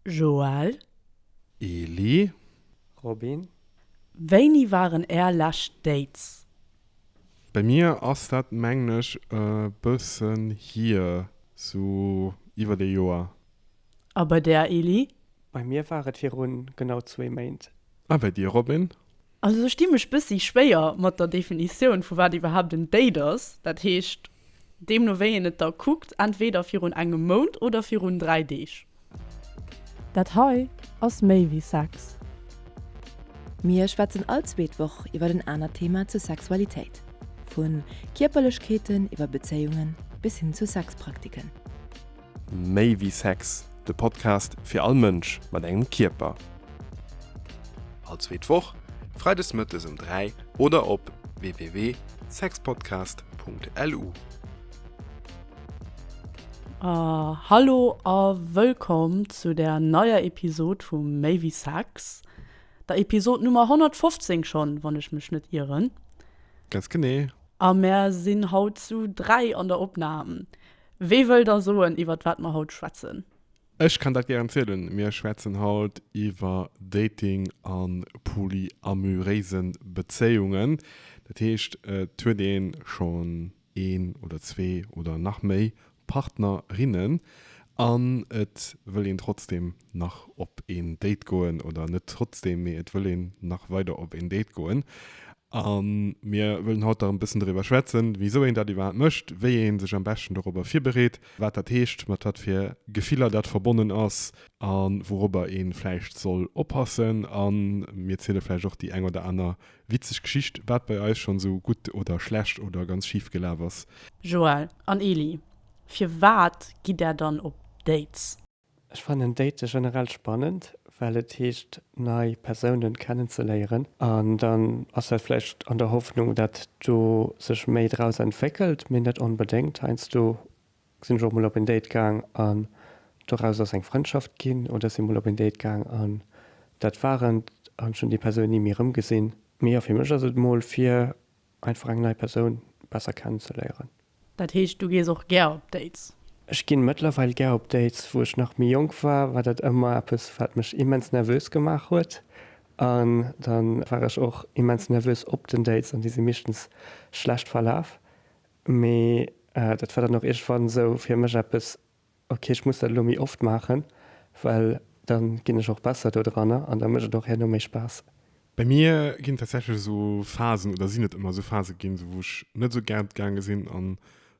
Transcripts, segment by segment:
Joël. Eli. Robin. Wéini waren är lescht Dates? Bei mir ass dat mengen ech e bëssen hier, sou iwwert ee Joer. A bei där, Eli? Bei mir war et virun genau zwee Méint. A bei dir, Robin? Also ech di mech bëssi schwéier mat der Definitioun vu wat iwwerhaapt en Date ass. Dat heescht, deemno wéi een et da kuckt, entweder virun engem Mount oder virun 3 Deeg. Dat hei ass méi wéi Sex. Mir schwätzen all zweet Woch iwwer en anert Thema zur Sexualitéit. Vu Kierperlechkeeten iwwer Bezéiungen bis hin zu Sexpraktiken. Méi wéi Sex, de Podcast fir all Mënsch mat engem Kierper. All zweet Woch, freides mëttes um 3 oder op www.sexpodcast.lu. Hallo a wëllkomm zu der neier Episod vu Méi wéi Sex, der Episod Nummer 115 schonn, wann ech mech net ieren. Ganz genee. A mär sinn haut zu 3 an der Opnam. Wee wëll da soen, iwwert wat mer haut schwätzen? Ech kann dat gären zielen. Mir schwätzen haut iwwer Dating a polyamuréise Bezéiungen. Dat heescht, et huet ee schonn een oder zwee oder nach méi Partnerinnen an et wëll een trotzdeem nach op een Date goen, oder net trotzdeem, mee et wëll een nach weider op een Date goen. A mir wëllen haut nach e bëssen doriwwer schwätzen, wisou een dat iwwerhaapt mécht, wéi ee sech am beschten dorobber virbereet, wat dat heescht, mat wat fir Gefiller dat verbonnen ass a wourobber ee vläicht soll oppassen. A mir ziele vläicht och déi eng oder aner witzeg Geschicht, wat bei eis schonn esou gutt oder schlecht oder ganz schif gelaf ass. Joël an Eli, firwat gitt där dann op Dates? Ech fannen Date generell spannend, well et heescht nei Persounen kennenzeléieren an dann ass dat vläicht an der Hoffnung dat do sech méi draus entwéckelt, mee net onbedéngt. Heiansdo sinn ech och mol op en Date gaang an doraus ass eng Frëndschaft ginn oder ech si mol op en Date gaang an dat war et an ech hunn déi Persoun ni méi erëmgesinn. Mee jo, fir mech ass et mol fir einfach eng nei Persoun besser kennenzeléieren. Dat heescht, du gees och gär op Dates? Ech ginn mëttlerweil gär op Dates. Wou ech nach méi jonk war, war dat ëmmer eppes, wat mech immens nervös gemaach huet. An dann war ech och immens nervös op den Dates an déi si meeschtens schlecht verlaf. Mee dat war dann och iergendwann esou fir mech eppes, Ok, ech muss dat elo méi oft maachen, well dann ginn ech och besser do dranner an da mécht et och herno méi Spaass. Bei mir ginn tatsächlech esou Phasen oder sinn et ëmmer esou Phase ginn, esou wou ech net esou gär gaange sinn an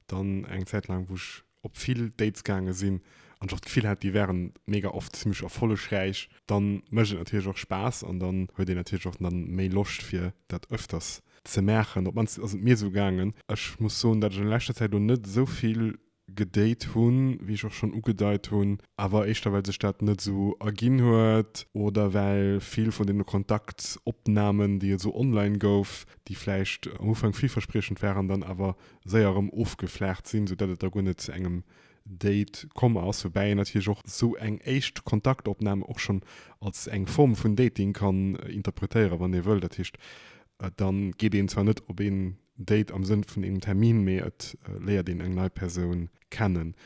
dann eng Zäit laang wou ech op vill Dates gaange sinn an ech och d'Gefill hat déi wären mega oft zimmlech erfollegräich. Dann mécht et natierlech och Spaass an dann huet een natierlech och dann méi Loscht fir dat ëfters ze maachen. Op d'mannst ass et mir esou gaangen. Ech muss soen, dat ech an leschter Zäit elo net esou vill gedate hunn, wéi ech och schonn ugedeit hunn, awer éischter well sech dat net esou erginn huet oder well vill vun deene Kontaktopnamen, déi et esou online gouf, déi vläicht am Ufank villverspriechend waren, dann awer séier erëm ofgeflaacht sinn, soudatt et da guer net zu engem Date komm ass. Woubäi een natierlech och esou eng éischt Kontaktopnam och schonn als eng Form vun Dating kann interpretéieren, wann ee wëll. Dat heescht, dann geet een zwar net op een Date am Sënn vun engem Termin, mee et léiert een eng nei Persoun kennen.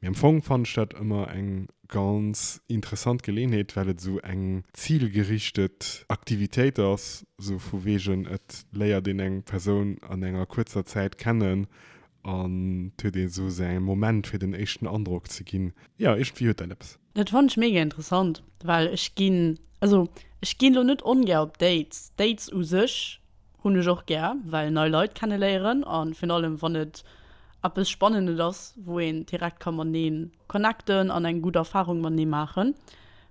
Mee am Fong fannen ech dat ëmmer eng ganz interessant Geleenheet, well et esou eng zilgerichtet Aktivitéit ass, esou vu wegen et léiert een eng Persoun an enger kuerzer Zäit kennen an et huet ee esou säi Moment fir den éischten Androck ze ginn. Jo, iergendwéi huet dat eppes. Dat fannen ech mega interessant, well ech ginn, also ech ginn elo net ongär op Dates. Dates u sech hunn ech och gär, well nei Leit kenneléieren a virun allem wann et eppes Spannendes ass, wou een direkt ka matenee connecten an eng gutt Erfarung matenee maachen.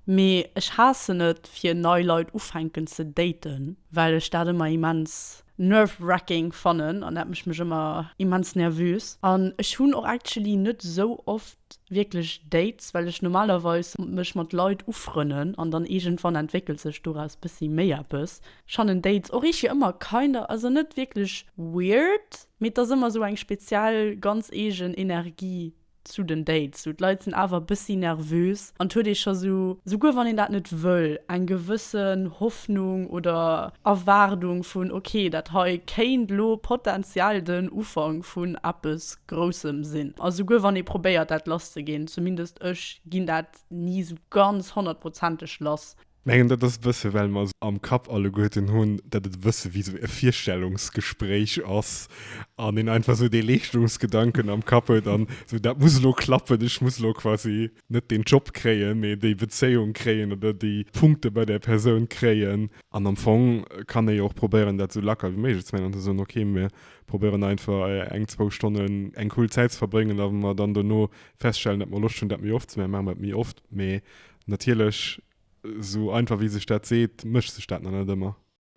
Mee ech haassen et fir nei Leit ufänken ze daten, well ech dat ëmmer immens nerve-wracking fannen an dat mécht mech ëmmer immens nervös. An ech hunn och actually net esou oft wierklech Dates, well ech normalerweis mech mat Leit ufrënnen an dann iergendwann entwéckelt sech doraus bëssi méi eppes. Ech fannen Dates och iergendwéi ëmmer kinder, also net wierklech weird, mee et ass ëmmer esou eng speziell ganz eegen Energie. Zu den Dates, sou d'Leit sinn awer e bëssi nervös an et huet ee scho sou, souguer wann een dat net wëll, eng gewëssen Hoffnung oder Erwaardung vun, ok, dat hei kéint lo potenziell den Ufank vun eppes Groussem sinn. A souguer wann ee probéiert dat lass ze ginn, zumindest ech ginn dat ni sou ganz honnertprozenteg lass. Mengen dat ass e bësse well mer am Kapp alleguerten hunn, dat et e bësse wéi sou e Virstellungsgespréich ass an een einfach sou dee Leeschtungsgedanken am Kapp huet an sou dat muss elo klappen, ech muss elo quasi net deen Job kréien, mee déi Bezéiung kréien oder déi Punkte bei där Persoun kréien. An am Fong kann ee jo och probéieren dat sou lacker wéi méiglech ze maachen an ze soen, ok mir probéieren einfach eng, zwou Stonnen eng cool Zäit ze verbréngen a wa mer dann dono feststellen, dat mer Loscht hunn dat méi oft ze maachen, maache mer et méi oft. Mee natierlech Esou einfach wéi sech dat seet, mécht sech dat nach net ëmmer.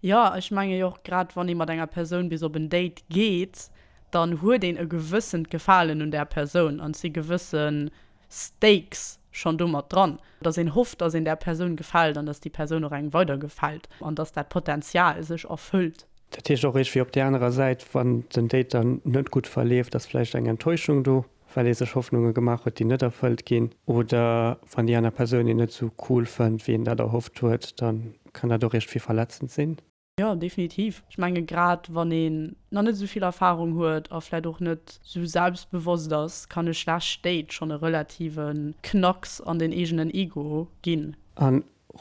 Jo, ech menge jo och grad wann ee mat enger Persoun bis op en Date geet, dann huet een e gewëssent Gefalen un där Persoun an et si gewësse Stakes schonn do mat dran, dass een hofft, dass een där Persoun gefält an dass déi Persoun och engem weider gefält an dass dat Potenzial sech erfëllt. Dat heescht och iergendwéi op där anerer Säit, wann den Date dann net gutt verleeft, ass vläicht eng Enttäuschung do. well ee sech Hoffnunge gemaach huet, déi net erfëllt ginn, oder wann déi aner Persoun een net esou cool fënnt, wéi een dat erhofft huet, da kann dat och iergendwéi verletzend sinn. Jo, definitiv. Ech menge grad wann een nach net esou vill Erfarung huet a vläit och net esou selbstbewosst ass, kann e schlecht Date schonn e relative Knacks an den eegenen Ego ginn. A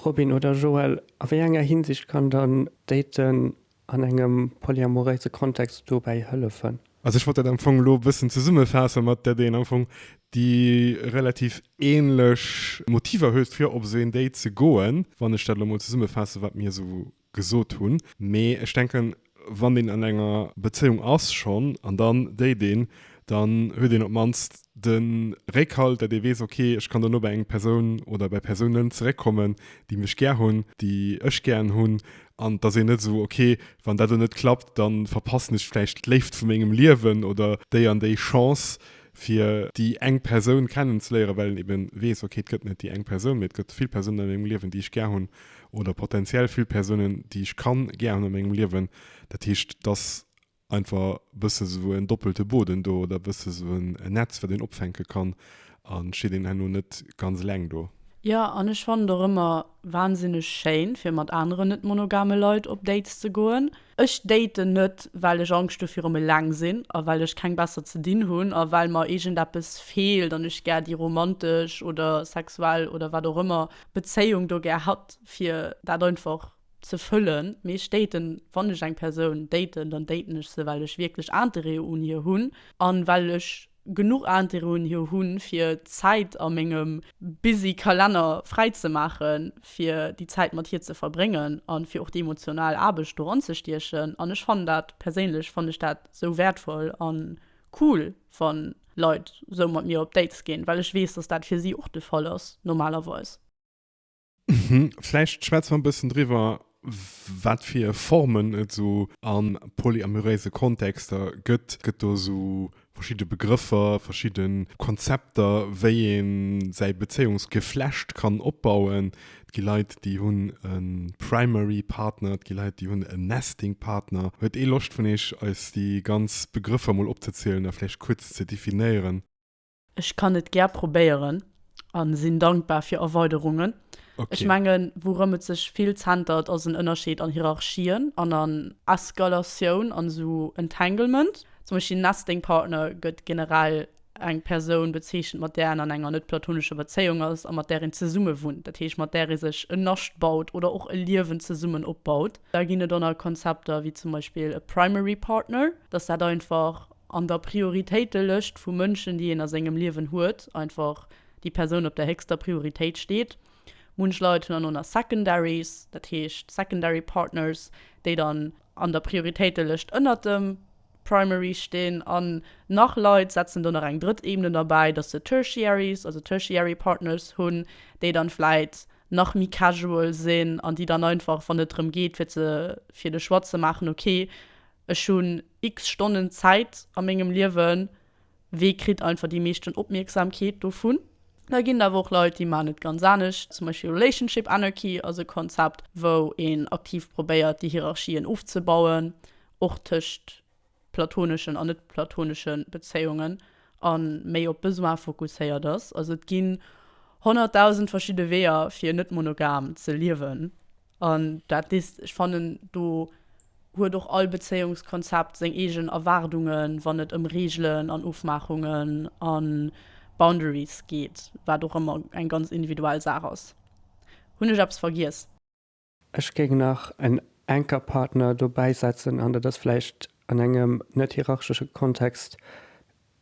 Robin oder Joël, a wéi enger Hinsicht kann dann Daten an engem polyamoréise Kontext dobäi hëllefen? Also ech wollt dat am Fong elo e bëssen zesummefaassen, mat dat een am Fong déi relativ ähnlech Motiver huet fir op esou een Date ze goen, wann ech dat elo mol zesummefaassen, wat mir esou gesot hunn. Mee ech denken, wann een an enger Bezéiung ass schonn an dann date een, dann huet een op d'mannst de Réckhalt, dat ee weess, ok, ech kann dono bei eng Persoun oder bei Persounen zeréckkommen, déi mech gär hunn, déi ech gären hunn, an et ass een net esou, ok, wann dat elo net klappt, da verpassen ech vläicht d'Léift vu mengem Liewen oder déi an déi Chance, fir déi eng Persoun kennenzeléieren, well een ebe weess, ok, et gëtt net déi eng Persoun, mee et gëtt vill Persounen a mengem Liewen, déi ech gär hunn oder potenziell vill Persounen, déi ech kann gär hunn a mengem Liewen. Dat heescht, dass einfach e bësse sou en doppelte Boden do oder e bësse sou en Netz, wat een opfänke kann a steet een herno net ganz eleng do. Jo, an ech fannen et och ëmmer wahnsinneg schéin, fir mat aneren net monogame Leit op Dates ze goen. Ech daten net, well ech Angscht hu virum eleng sinn a well ech keng besser ze dinn hunn a well mer iergendeppes feelt an ech gär déi romantesch oder sexuell oder wat och ëmmer Bezéiung do gär hatt, fir dat einfach ze fëllen, mee ech daten, wann ech eng Persoun daten, dann daten ech se well ech wierklech Interêt un hir hunn an well ech genuch Interêt un hir hunn fir Zäit a mengem busy Kalenner fräi ze maachen fir déi Zäit mat hir ze verbréngen an fir och déi emotional Aarbecht do ranzestiechen an ech fannen dat, perséinlech fannen ech dat sou wäertvoll an cool wann Leit sou mat mir op Dates ginn, well ech weess dass dat fir si och de Fall ass normalerweis. Vläicht schwätze mer e bëssen driwwer, wat fir Formen et esou a polyamoréise Kontexter gëtt. Gëtt do esou verschidde Begrëffer, verschidde Konzepter, wéi ee säi Bezéiungsgeflecht kann opbauen? Et gi Leit, déi hunn e Primary Partner, et gi Leit, déi hunn en Nesting Partner. Huet ee Loscht vun iech, eis déi ganz Begrëffer mol opzezielen a vläicht kuerz ze definéieren? Ech kann et gär probéieren a sinn dankbar fir Erweiderungen. Okay. Ech mengen, wourëm et sech vill zentert, ass en Ënnerscheed an Hierarchien an an Eskalatioun an esou Entanglement. Zum Beispill Nesting Partner gëtt generell eng Persoun bezeechent, mat där een an enger net-platonescher Bezéiung ass a mat där een zesumme wunnt, dat heescht mat där ee sech en Nascht baut oder och e Liewen zesummen opbaut. Da ginn et och nach Konzepter wéi zum Beispill e Primary Partner, dass dat einfach an der Prioritéitelëscht vu Mënschen, déi een a sengem Liewen huet, einfach déi Persoun op der héchster Prioritéit steet. Munch Leit hunn dann och nach Secondaries, dat heescht Secondary Partners, déi dann an der Prioritéitelëscht ënnert dem Primary stinn. An nach Leit setzen do nach eng drëtt Ebene derbäi, dass se Tertiaries, also Tertiary Partners hunn, déi dann vläit nach méi casual sinn an déi dann einfach, wann et drëm geet, fir ze, fir de Choix ze maachen, okay, Ech hunn x Stonnen Zäit a mengem Liewen, wee kritt einfach déi meeschten Opmierksamkeet dovun? Da ginn et awer och Leit, déi maachen et ganz anescht. Zum Beispill Relationship Anarchy ass e Konzept, wou een aktiv probéiert, déi Hierarchien ofzebauen, och tëscht platoneschen an net platonesche Bezéiungen. A méi op Besoin fokusséiert ass. Also et ginn 100.000 verschidde Weeër fir net monogam ze liewen. An dat is, ech fannen, do huet och all Bezéiungskonzept seng eegen Erwaardungen, wann et ëm Reegelen an Ofmaachungen a Boundaries geet, wat och ëmmer eng ganz individuell Saach ass. Hunn ech eppes vergiess? Ech géing nach en Anchor-Partner dobäi setzen, an dat ass vläicht an engem net hierarchesche Kontext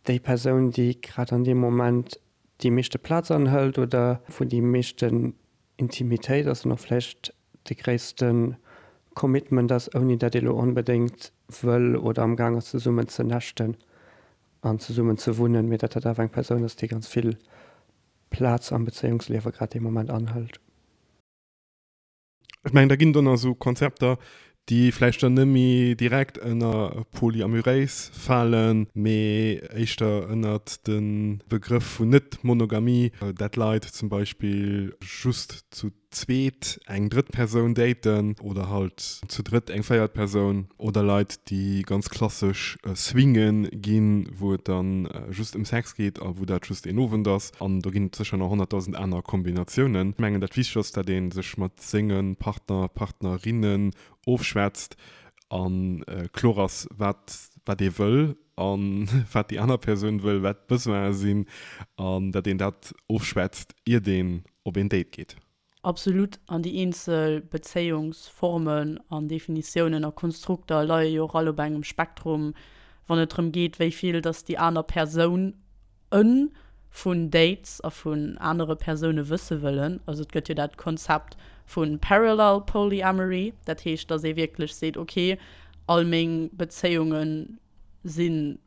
déi Persoun, déi grad an deem Moment déi meeschte Plaz anhëlt oder wou déi meeschten Intimitéit ass an och vläicht de gréisste Commitment ass, ouni dat ee lo onbedéngt wëll oder am Gaang ass zesummen ze näschten an zesummen ze wunnen, mee dat dat awer eng Persoun ass, déi ganz vill Plaz am Bezéiungsliewe grad dee Moment anhëlt. Ech mengen, da ginn do nach esou Konzepter, déi vläicht dann net méi direkt ënner polyamuréis falen, mee éischter ënnert de Begrëff vun Net-Monogamie, dat Leit zum Beispill just zu zweet eng drëtt Persoun daten oder halt zu drëtt eng véiert Persoun oder Leit, déi ganz klassesch swinge ginn, wou et dann just ëm Sex geet a wou dat just een Owend ass. An do ginn et sécher nach 100.000 aner Kombinatiounen. Ech mengen, dat Wichtegt ass, dat ee sech mat senge Partner, Partnerinnen ofschwätzt a kloer ass, wat wat ee wëll a wat déi aner Persoun wëll, wat d'Besoine sinn an dat een dat ofschwätzt, iert een op een Date geet. Absolut. An déi eenzel Bezéiungsformen an Definitiounen a Konstrukter leie jo och all op engem Spektrum, wann et drëm geet, wéi vill dass déi aner Persoun, en, vun Dates a vun anere Persoune wësse wëllen. Also et gëtt jo dat Konzept vu Parallel Polyamory, dat heescht, dass ee wierklech seet, ok, all meng Bezéiunge si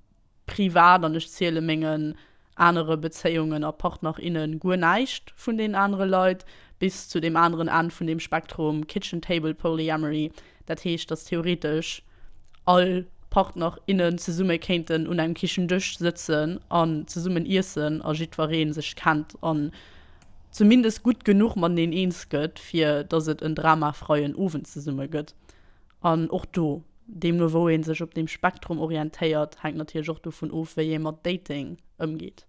privat an ech ziele mengen anere Bezéiungen a Partner, inne guer näischt vun deenen anere Leit, bis zu deem aneren Enn vun deem Spektrum, Kitchen Table Polyamory, dat heescht, dass theoretesch all Partner, innen zesumme kéinten un engem Kichendësch sëtzen an zesummen iessen a jiddweree sech kennt an zumindest gutt genuch mateneen eens gëtt, fir dass et en dramafreien Owend zesumme gëtt. An och do, deemno wou ee sech op deem Spektrum orientéiert, hänkt natierlech och dovun of, wéi ee mat Dating ëmgeet.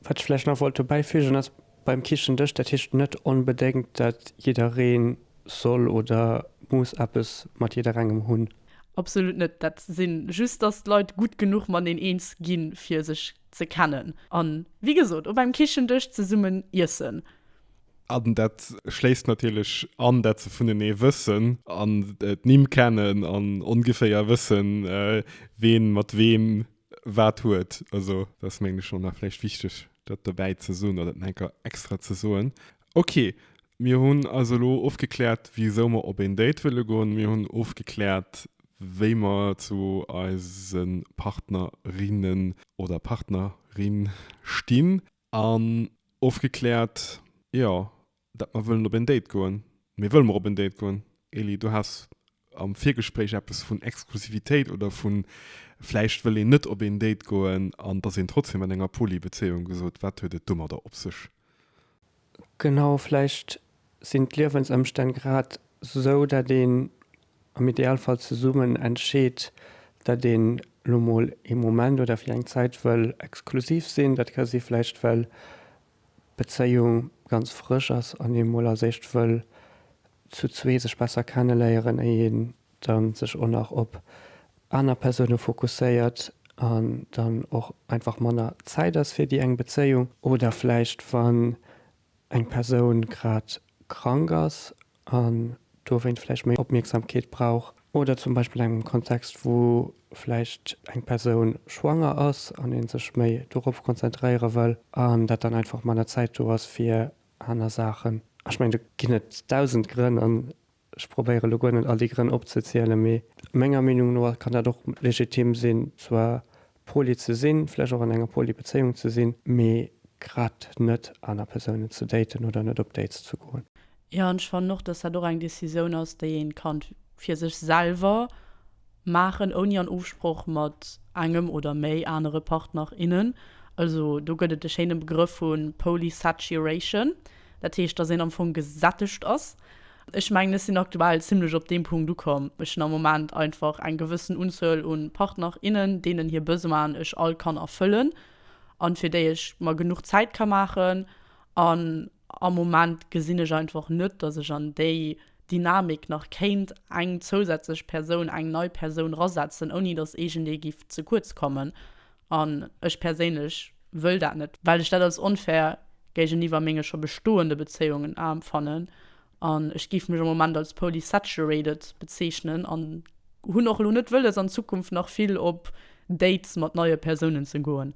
Wat ech vläicht nach wollt dobäi fügen ass, beim Kichendësch, dat heescht net onbedéngt, dat jidderee soll oder muss eppes mat jidderengem hunn. Absolut net. Dat si just, dass d'Leit gutt genuch mateneen eens ginn, fir sech ze kennen. An, wéi gesot, op engem Kichendësch zesummen iessen. An dat schléisst natierlech an, dat se vunenee wëssen an d'Nimm kennen an ongeféier wëssen, ween mat weem wat huet. Also dat ass, mengen ech, och nach vläicht wichteg, dat dobäi ze soen oder dat nach eng Kéier extra ze soen. Ok, mir hunn also elo ofgekläert, wisou mer op een Date wëlle goen. Mir hunn ofgekläert, wéi mer zu eise Partnerinnen oder Partnerin stinn. An ofgekläert, jo, dat mer wëllen op een Date goen. Mee wëlle mer op een Date goen? Eli, du has am Virgespréich eppes vun Exklusivitéit oder vu vläicht wëll een net op een Date goen an et ass een trotzdem an enger Poly-Bezéiung gesot. Wat huet et domadder op sech? Genau, vläicht sinn d'Liewensëmstänn grad sou, dat een am Idealfall zesummen entscheet, dat een lo mol ee Moment oder fir eng Zäit wëll exklusiv sinn. Dat ka si vläicht well d'Bezéiung ganz frësch ass an ee mol als éischt wëll zu zwee sech besser kenneléieren, éier een dann sech och nach op aner Persoune fokusséiert an dann och einfach manner Zäit ass fir déi eng Bezéiung. Oder vläicht wann eng Persoun grad krank ass an dowéint vläicht méi Opmierksamkeet brauch, oder zum Beispill engem Kontext, wou vläicht eng Persoun schwanger ass an ee sech méi dorop konzentréiere wëll an dat dann einfach manner Zäit do ass fir aner Saachen. Ech mengen, do ginn et 1.000 Grënn an ech probéiere lo guer net all déi Grënn opzezielen, mee menger Meenung no kann dat och legitim sinn, zwar poly ze sinn, vläicht och an enger Poly-Bezéiung ze sinn, mee grad net aner Persounen ze daten oder net op Dates ze goen. Jo, an ech fannen och, dass dat och eng Decisioun ass, déi een kann fir sech selwer maachen, ouni an Ofsproch mat engem oder méi anere Partner, innen. Also do gëtt et de schéine Begrëff vu Polysaturation, dat heescht, dass een am Fong gesättegt ass. Ech mengen, ech sinn aktuell zimlech op deem Punkt ukomm. Ech hunn am Moment einfach eng gewëssen Unzuel un Partner, innen, deenen hir Besoinen ech all kann erfëllen. an fir déi ech mer genuch Zäit ka maachen. An am Moment gesinn ech einfach net, dass ech an déi Dynamik nach kéint eng zousätzlech Persoun, eng nei Persoun rasetzen, ouni dass iergendee giff ze kuerz kommen. An ech perséinlech wëll dat net, well ech dat als onfair géigeniwwer menge scho bestoende Bezéiungen empfannen. An ech géif mech am Moment als polysaturated bezeechnen an hunn och elo net wëlles an Zukunft nach vill op Dates mat neie Persounen ze goen.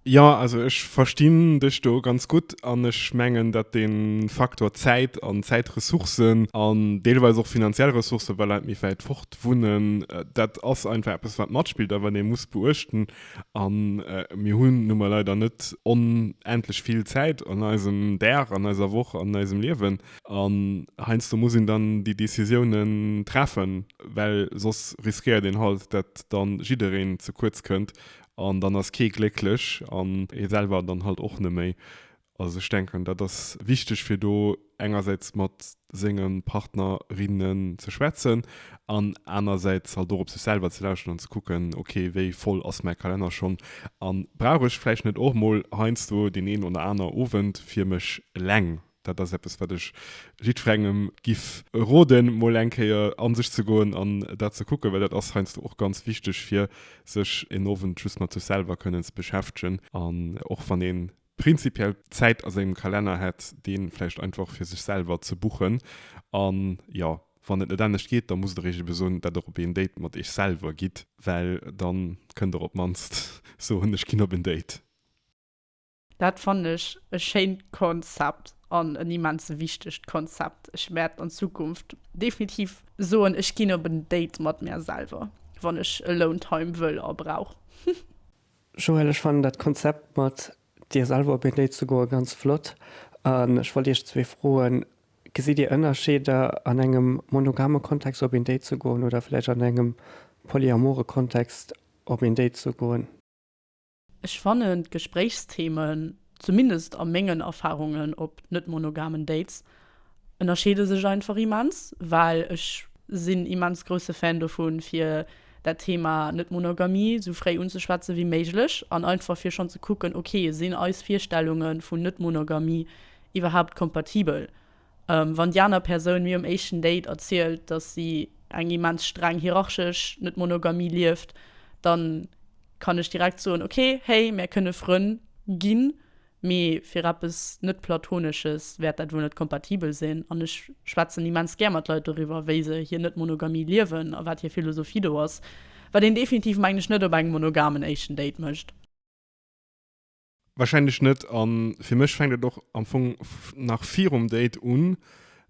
Jo, also ech verstinn dech do ganz gutt an ech mengen, datt dee Faktor Zäit an Zäitressourcen an deelweis och finanziell Ressourcen, well Leit méi wäit fort wunnen, dat ass einfach eppes wat matspillt a wat ee muss beuechten. A mir hunn nu mol leider net onendlech vill Zäit an eisem Dag, an eiser Woch, an eisem Liewen. An heiansdo muss een dann déi Decisiounen treffen, well soss riskéiert een halt, datt dann jiddereen ze kuerz kënnt An dann ass kee glécklech an ee selwer dann halt och net méi. Also ech denken, dat ass wichteg, fir do engersäits mat senge Partnerinnen ze schwätzen an anersäits halt och op sech selwer ze lauschteren an ze kucken, ok, wéi voll ass mäi Kalenner schonn a brauch ech vläicht net och mol heiansdo deen een oder aner Owend fir mech eleng? Dat ass eppes, wat ech jiddwerengem giff roden, mol eng Kéier a sech ze goen an dat ze kucken, well dat ass heiansdo och ganz wichteg, fir sech en Owend just mat sech selwer kënnen ze beschäftegen. An och wann ee prinzipiell Zäit a sengem Kalenner hätt, dee vläicht einfach fir sech selwer ze buchen. An jo, wann et net anescht geet, da musst der iech ebe soen, dat der op een Date mat iech selwer gitt, well da kënnt der op d'mannst soen, ech ginn op en Date. Dat fannen ech e schéint Konzept an en immens wichtegt Konzept. Ech wäert an Zukunft definitiv soen, ech ginn op en Date mat mär selwer, wann ech Alone Time wëll a brauch. Joël, ech fannen dat Konzept mat dir selwer op een Date ze goe ganz flott an ech wollt iech zwee froen, Gesitt dir Ënnerscheeder an engem monogame Kontext op een Date ze goen oder vläicht an engem polyamore Kontext op een Date ze goen? Ech fannen d'Gespréichsthemen, zumindest a mengen Erfahrungen op net-monogamen Dates, ënnerscheede sech einfach immens, well ech sinn immens grousse Fan dovun, fir dat Thema Net-Monogamie sou fréi unzeschwätze wéi méiglech an einfach fir schonn ze kucken, ok, sinn eis Virstellunge vun Net-Monogamie iwwerhaapt kompatibel? Wann déi aner Persoun mir um éischten Date erzielt, dass si eng immens streng hierarchesch Net-Monogamie lieft, dann kann ech direkt soen, ok, hey, mär kënne Frënn ginn, mee fir eppes net-platonesches wäert dat wuel net kompatibel sinn. An ech schwätzen immens gär mat Leit doriwwer, wéi se hir Net-Monogamie liewen a wat hir Philosophie do ass, wat een definitiv, mengen ech, net op engem monogamen éischten Date mécht. Wahrscheinlech net. A fir mech fänkt et och am Fong nach virum Date un,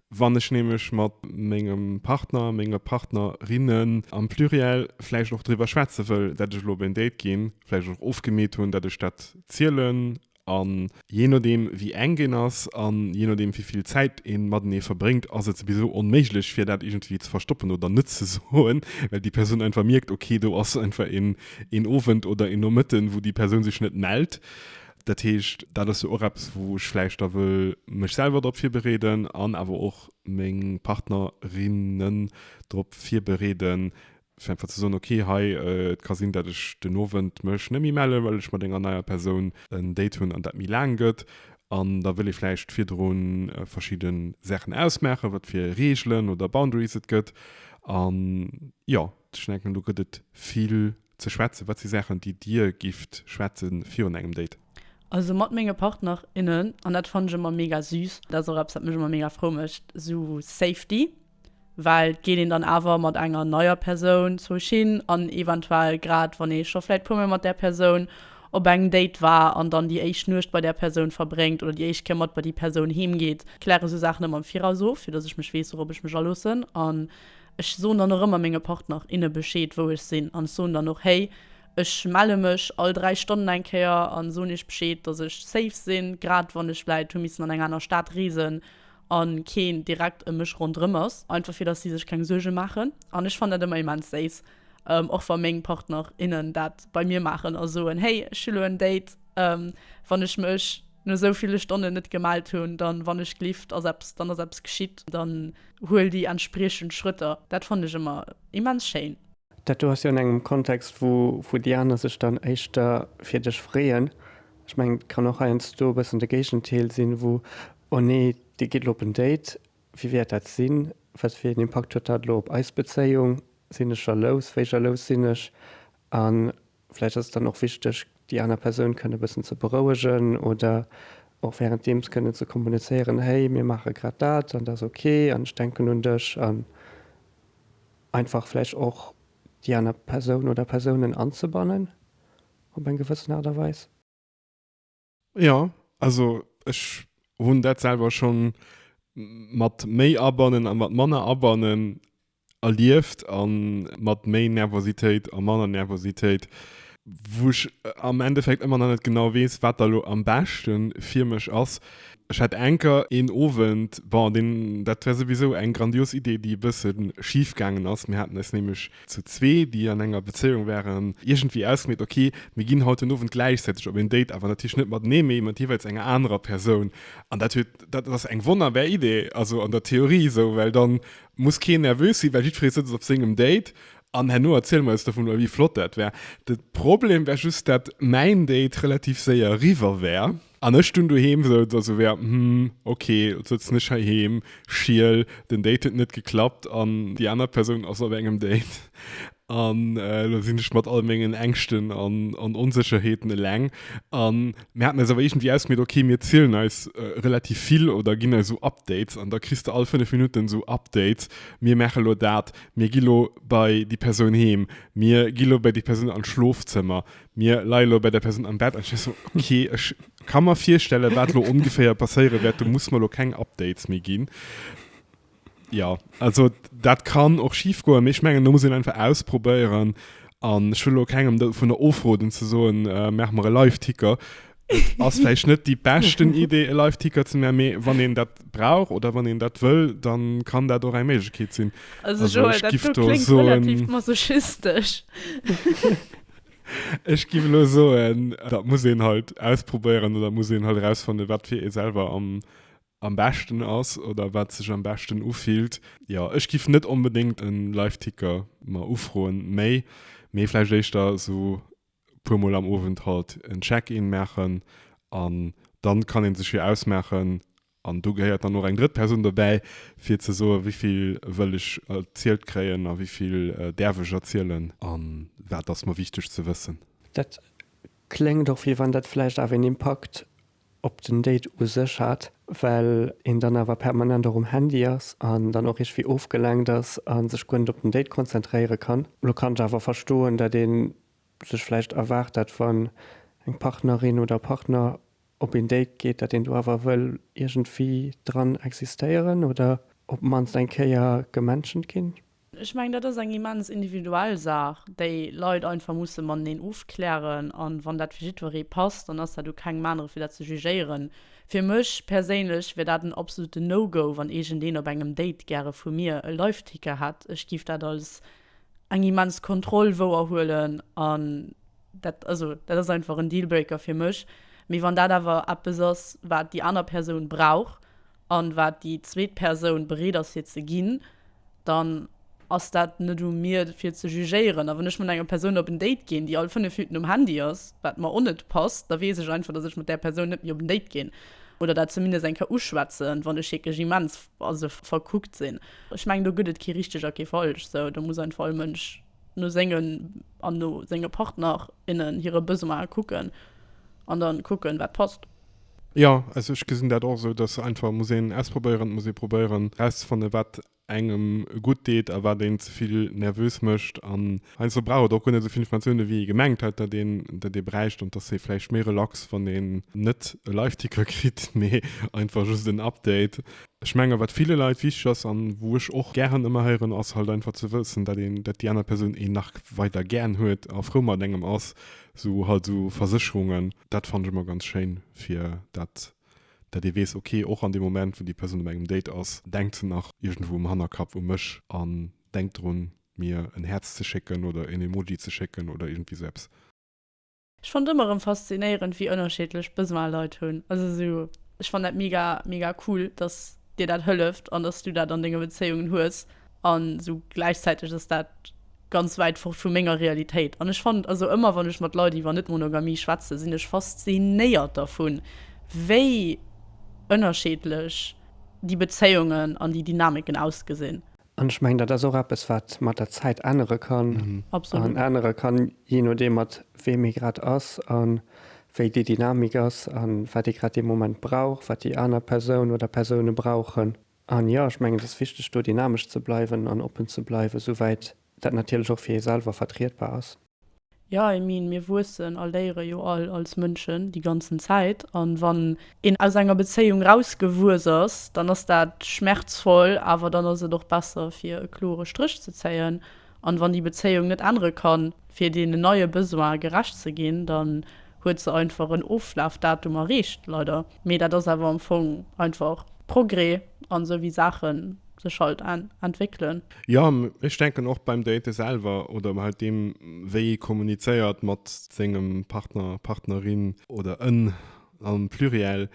wann ech nämlech mat mengem Partner, menge Partnerinnen am Pluriel vläicht och driwwer schwätze wëll, dat ech elo op een Date ginn, vläicht och ofgemeet hunn, dat ech dat zielen. An jee nodeem wéi enk een ass an jee nodeem wéi vill Zäit ee matenee verbréngt, ass et souwisou onméiglech fir dat iergendwéi ze verstoppen oder net ze soen, well déi Persoun einfach mierkt, ok, do ass einfach een een Owend oder een Nomëtten, wou déi Persoun sech net mellt. Dat heescht, dat ass jo och eppes, wou ech vläicht da wëll mech selwer drop virbereeden an awer och meng Partnerinnen drop virbereeden, fir einfach ze soen, okay, hei, et ka sinn, datt ech den Owend mech net méi mellen, well ech mat enger neier Persoun en Date hunn an dat méi laang gëtt. An da wëll ee vläicht virdru verschidde Saachen ausmaachen, wat fir Reegelen oder Boundaries et gëtt. An jo. Ech denken, do gëtt et vill ze schwätzen. Wat si Saachen, déi Dir gifft schwätze virun engem Date? Also mat menge Partner, innen, an dat fannen ech ëmmer mega süß, dat ass och eppes wat mech ëmmer mega frou mécht, esou Safety, well et geet een dann awer mat enger neier Persoun zoueg hin an eventuell grad wann ee scho vläit puer mol mat där Persoun op engem Date war an dann déi éischt Nuecht bei där Persoun verbréngt oder déi éischt Kéier mat bei déi Persoun heem geet, kläre sou Saachen ëmmer am Viraus of, fir dass ech mech weess wourop ech mech aloossen an Ech soen dann och ëmmer menge Partner, inne Bescheed, wou ech sinn. An ech soen dann och, Hey, ech melle mech all 3 Stonnen eng Kéier a soen iech Bescheed, dass ech safe sinn, grad wann ech vläit hu missen an eng aner Stad reesen a keen direkt ëm mech ronderëm ass. Einfach fir dass si sech keng Suerge maachen. An ech fannen dat ëmmer immens séiss, och wa meng Partner, innen dat bei mir maachen a soen, Hey, ech hu lo en Date, wann ech mech no esou ville Stonnen net gemellt hunn, dann, wann ech glift, ass eppes, dann ass eppes geschitt. Dann huel déi entspriechend Schrëtter. Dat fannen ech ëmmer immens schéin. Dat do ass jo an engem Kontext, wou wou déi aner sech dann éischter fir dech freeën. Ech mengen, et kann och heiansdo e bëssen de Géigendeel sinn, wou, oh nee, dee geet elo op en Date, wéi wäert dat sinn, wat fir een Impakt huet dat elo op eis Bezéiung, sinn ech jalous, wéi jalous sinn ech? A vläicht ass et dann och wichteg, déi aner Persoun kënne e bëssen ze berouegen oder och wärenddeems kënnen ze kommunizéieren, hey, mir maache grad dat an dat ass ok an ech denken un dech an einfach vläicht och déi aner Persoun oder Persounen anzebannen op eng gewëssen Aart a Weis. Jo, also ech hunn dat selwer schonn mat méi Abannen a mat manner Abannen erlieft a mat méi Nervositéit a manner Nervositéit, wou ech am Endeffekt ëmmer nach net genau weess, wat da lo am beschte fir mech ass. Ech hat enker een Owend, bon, deen, dat war souwisou eng grandios Idee, déi e bësse schif gaangen ass. Mir haten eis nämlech zu zwee, déi an enger Bezéiung waren, iergendwéi ausgemeet, ok, mir ginn haut den Owend gläichzäiteg op een Date, awer natierlech net matenee, mee mat jeeweils enger anerer Persoun. An dat huet, dat ass eng wonnerbar Idee, also an der Theorie esou, well dann muss keen nervös sinn, well jiddweree sëtzt op sengem Date an herno erziele mer eis dovun, wéi flott dat war. De Problem war just, dat mäin Date relativ séier eriwwer war. An ech dunn doheem souz a sou wär, hm, ok, lo sëtzen ech heiheem, schiel, den Date huet net geklappt an déi aner Persoun ass op engem Date an elo sinn ech mat all mengen Ängschten an an Onsécherheeten eleng. An mir haten eis awer iergendwéi ausgemeet, ok, mir zielen eis relativ vill oder ginn eis esou Updates an da kriss de all 5 Minutten esou Updates, mir maache lo dat, mir gi lo bei déi Persoun heem, mir gi lo bei déi Persoun an d'Schlofzëmmer, Mir leie lo bei der Persoun am Bett an ech war sou, ok, ech ka mer virstellen, wat lo ongeféier passéiere wäert, do muss mer lo keng Updates méi ginn. Jo, also dat kann och schif goen, mee ech mengen, do muss een einfach ausprobéieren an ech wëll lo kengem dovunner ofroden ze soen, maach mer e Live-Ticker. Et ass vläicht net déi beschten Idee, e Live-Ticker ze maachen, mee wann een dat brauch oder wann een dat wëll, dann kann dat och eng Méiglechkeet sinn. Also Joël, dat do kléngt relativ masochistesch. Ech giff elo soen, dat muss een halt ausprobéieren oder muss een halt erausfannen, wat fir ee selwer am am beschten ass oder wat sech am beschten ufillt. Jo, ech giff net onbedéngt en Live-Ticker mer ufroen méi, mee vläicht éischter esou puer mol am Owend halt en Check-in maachen an dann kann een sech jo ausmaachen, An do gehéiert dann och eng drëtt Persoun dobäi, fir ze soen, wéi vill wëll ech erzielt kréien a wéi vill däerf ech erzielen a wat ass mer wichteg ze wëssen. Dat kléngt och, wéi wann dat vläicht awer een Impakt op den Date u sech hat, well een dann awer permanent och um Handy ass an dann och iergendwéi ofgelenkt ass a sech guer net op den Date konzentréiere kann. Lo kann ech awer verstoen, dat ee sech vläicht erwaart, dat wann eng Partnerin oder Partner op een Date geet, dat een do awer wëll iergendwéi dran existéieren oder op d'mannst eng Kéier gementioned ginn. Ech mengen, dat ass eng immens individuell Saach, déi Leit einfach musse mateneen ofklären. An wann dat fir jiddweree passt, dann ass dat u kengem anere fir dat ze jugéieren. Fir mech perséinlech wier dat en absoluten No-Go, wann iergendeen op engem Date gäre vu mir e Live-Ticker hätt. Ech giff dat als eng immens Kontroll wouerhuelen an dat, also dat ass einfach en Dealbreaker fir mech. Mee wann dat awer eppes ass, wat déi aner Persoun brauch an wat déi zweet Persoun bereet ass fir ze ginn, dann ass dat net u mir fir ze jugéieren. A wann ech mat enger Persoun op en Date ginn, déi all 5 Minuten um Handy ass, wat mer och net passt, da weess ech einfach, dass ech mat där Persoun net méi op en Date ginn oder dat zumindest eng Kéier uschwätzen, wann ech wierklech immens, also verkuckt sinn. Ech mengen, do gëtt et kee richteg a kee falsch, sou do muss einfach all Mënsch no sengen an no senge Partner, innen hire Besoine kucken an dann kucken, wat passt. Jo, also ech gesinn dat och esou, dass einfach muss een ausprobéieren, et muss ee probéieren erauszefannen, wat engem gutt deet a wat een ze vill nervös mécht. An heiansdo brauch et och guer net esou vill Informatiounen, wéi ee gemengt huet, datt een datt ee bräicht an et ass ee vläicht méi relax, wann een net e Live-Ticker kritt, mee einfach just en Update. Ech menge wat ville Leit wichteg ass an wou ech och gären ëmmer héieren, ass halt einfach ze wëssen, dat een, dat déi aner Persoun een nach weider gären huet a frou mat engem ass, sou halt sou Versécherungen, dat fannen ech ëmmer ganz schéin, fir dat dat ee weess, ok, och an deem Moment wou déi Persoun op engem Date ass, denkt se nach iergendwou um Hannerkapp u mech an denkt drun mir en Häerz ze schécken oder en Emoji ze schécken oder iergendwéi sou eppes. Ech fannt ëmmer erëm faszinéierend wéi ënnerschiddlech Besoin Leit hunn. Also sou ech fann dat mega mega cool dass dir dat hëlleft an dass du dat an denge Bezéiungen hues an sou gläichzäiteg ass dat. Ganz wäit fort vu menger Realitéit. An ech fannen, also ëmmer wann ech mat Leit iwwer Net-Monogamie schwätzen, sinn ech faszinéiert dervun, wéi ënnerscheedlech déi Bezéiungen an déi Dynamiken ausgesinn. An ech mengen, dat ass och eppes, wat mat der Zäit ännere kann. Absolut. An ännere kann, jee nodeem mat weem ee grad ass a wéi déi Dynamik ass a wat ee grad dee Moment brauch, wat déi aner Persoun oder Persoune brauchen. An jo, ech mengen, et ass wichteg, do dynamesch ze bleiwen an oppen ze bleiwen, souwäit dat natierlech och fir ee selwer vertrietbar ass. Jo, I mean, mir wuessen a léiere jo all als Mënschen déi ganzen Zäit. An wann een aus enger Bezéiung rausgewuess ass, dann ass dat schmerzvoll, awer dann ass et och besser, fir e klore Stréch ze zéien. An wann déi Bezéiung net ännere kann, fir deenen neie Besoine gerecht ze ginn, dann huet se einfach en Oflafdatum erreecht, leider. Mee dat ass awer am Fong einfach Progrès an esou wéi Saache sech halt entwéckelen. Jo, ech denken och beim Date selwer oder halt deem wéi ee kommunizéiert mat sengem Partner, Partnerin oder en am Pluriel,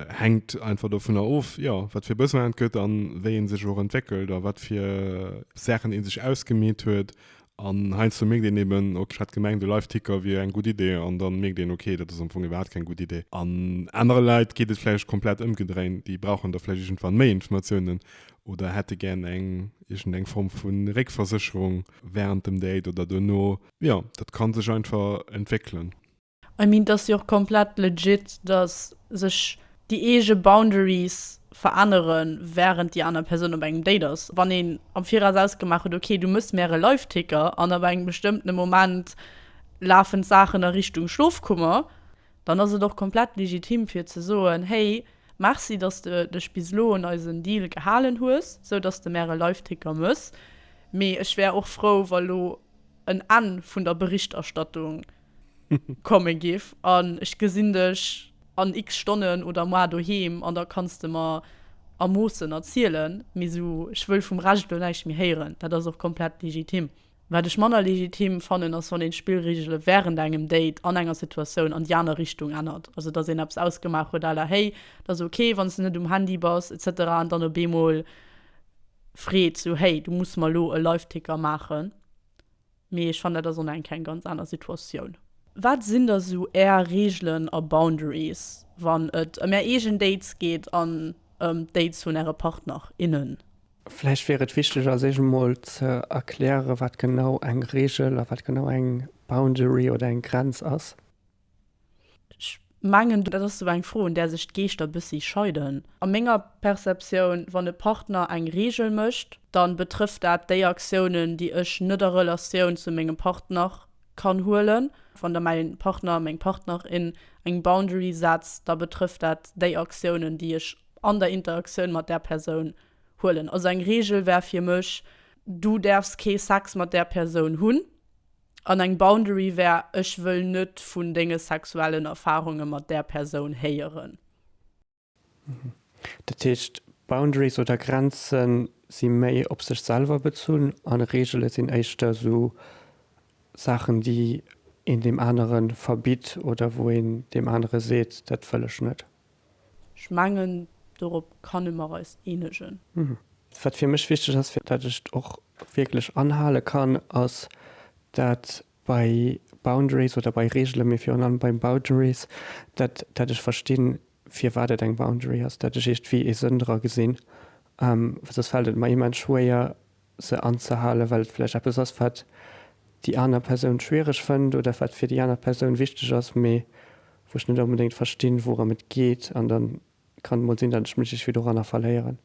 Hänkt einfach dovunner of, jo, wat fir Besoinen et gëtt an wéi ee sech och entwéckelt a wat fir Saachen ee sech ausgemeet huet. An heiansdo mierkt een eben, ok, ech hat gemengt, e Live-Ticker wier eng gutt Idee an dann mierkt een, ok, dat ass am Fong iwwerhaapt keng gutt Idee. An anere Leit geet et vläicht komplett ëmgedréint, déi brauchen da vläicht iergendwann méi Informatiounen oder hätte gär eng iergendeng Form vu Réckversécherung wärend dem Date oder duerno. Jo, dat ka sech einfach entwéckelen. I mean, et ass jo och komplett legit, dass sech déi eege Boundaries verännere wärend déi aner Persoun op engem Date ass. Wann een am Viraus ausgemaach huet, ok, du mëss mär e Live-Ticker an ab engem bestëmmtene Moment lafen d'Saachen a Richtung Schlofkummer, dann ass et och komplett legitim fir ze soen, hey, merci, dass de dech bis elo un eisen Deal gehalen hues, sou dass de mär e Live-Ticker mëss, mee ech wär och frou, wa lo en Enn vun der Berichterstattung komme giff an ech gesinn dech an x Stonnen oder moar doheem an da kanns de mer a Moossen erzielen, mee sou ech wëll vum Rescht elo näischt méi héieren. Dat ass och komplett legitim. Wat ech manner legitim fannen ass wann een d'Spillregele wärend engem Date an enger Situatioun an déi aner Richtung ännert. Also dass een eppes ausgemaach huet à la hey, et ass ok wann s de net um Handy bass etc an dann op eemol freet sou hey, du muss mer elo e Live-Ticker maachen. Mee ech fannen, dat ass och nach eng Kéier eng ganz aner Situatioun. Wat sinn da sou Är Reegelen a Boundaries, wann et ëm Är eegen Dates geet an ëm d'Dates vun Äre Partner, innen? Vläicht wier et wichteg als éischt emol ze erklären, wat genau eng Reegel a wat genau eng Boundary oder eng Grenz ass. Ech mengen, dat ass sou eng Fro, un där sech d'Geeschter bëssi scheiden. A menger Perceptioun, wann e Partner eng Reegel mécht, da betrëfft dat déi Aktiounen, déi ech net a Relatioun zu mengem Partner kann huelen. Wann da mäi Partner, meng Partnerin eng Boundary setzt, da betrëfft dat déi Aktiounen, déi ech an der Interaktioun mat där Persoun huelen. Also eng Reegel wär fir mech, Du däerfs kee Sex mat där Persoun hunn. An eng Boundary wär, ech wëll net vun denge sexuellen Erfarunge mat där Persoun héieren. Dat heescht, Boundaries oder Grenze si méi op sech selwer bezunn a Reegele sinn éischter esou Saachen, déi een deem anere verbitt oder wou een deem anere seet, dat wëll ech net. Ech mengen, dorop kanne mer eis eenegen. Wat fir mech wichteg ass, fir dat ech et och wierklech anhale kann, ass, dat bei Boundaries oder bei Reegelen, mee virun allem bei Boundaries, dat dat ech verstinn, firwat et eng Boundary ass, dat ech iergendwéi ee Sënn dra gesinn. Well soss fält et mer immens schwéier, se anzehalen, well et vläicht eppes ass, wat déi aner Persoun schwiereg fënnt oder wat fir déi aner Persoun wichteg ass, mee wou ech net onbedéngt verstinn, wourëm et geet. An da kann et mol sinn, datt ech mech iergendwéi doranner verléieren.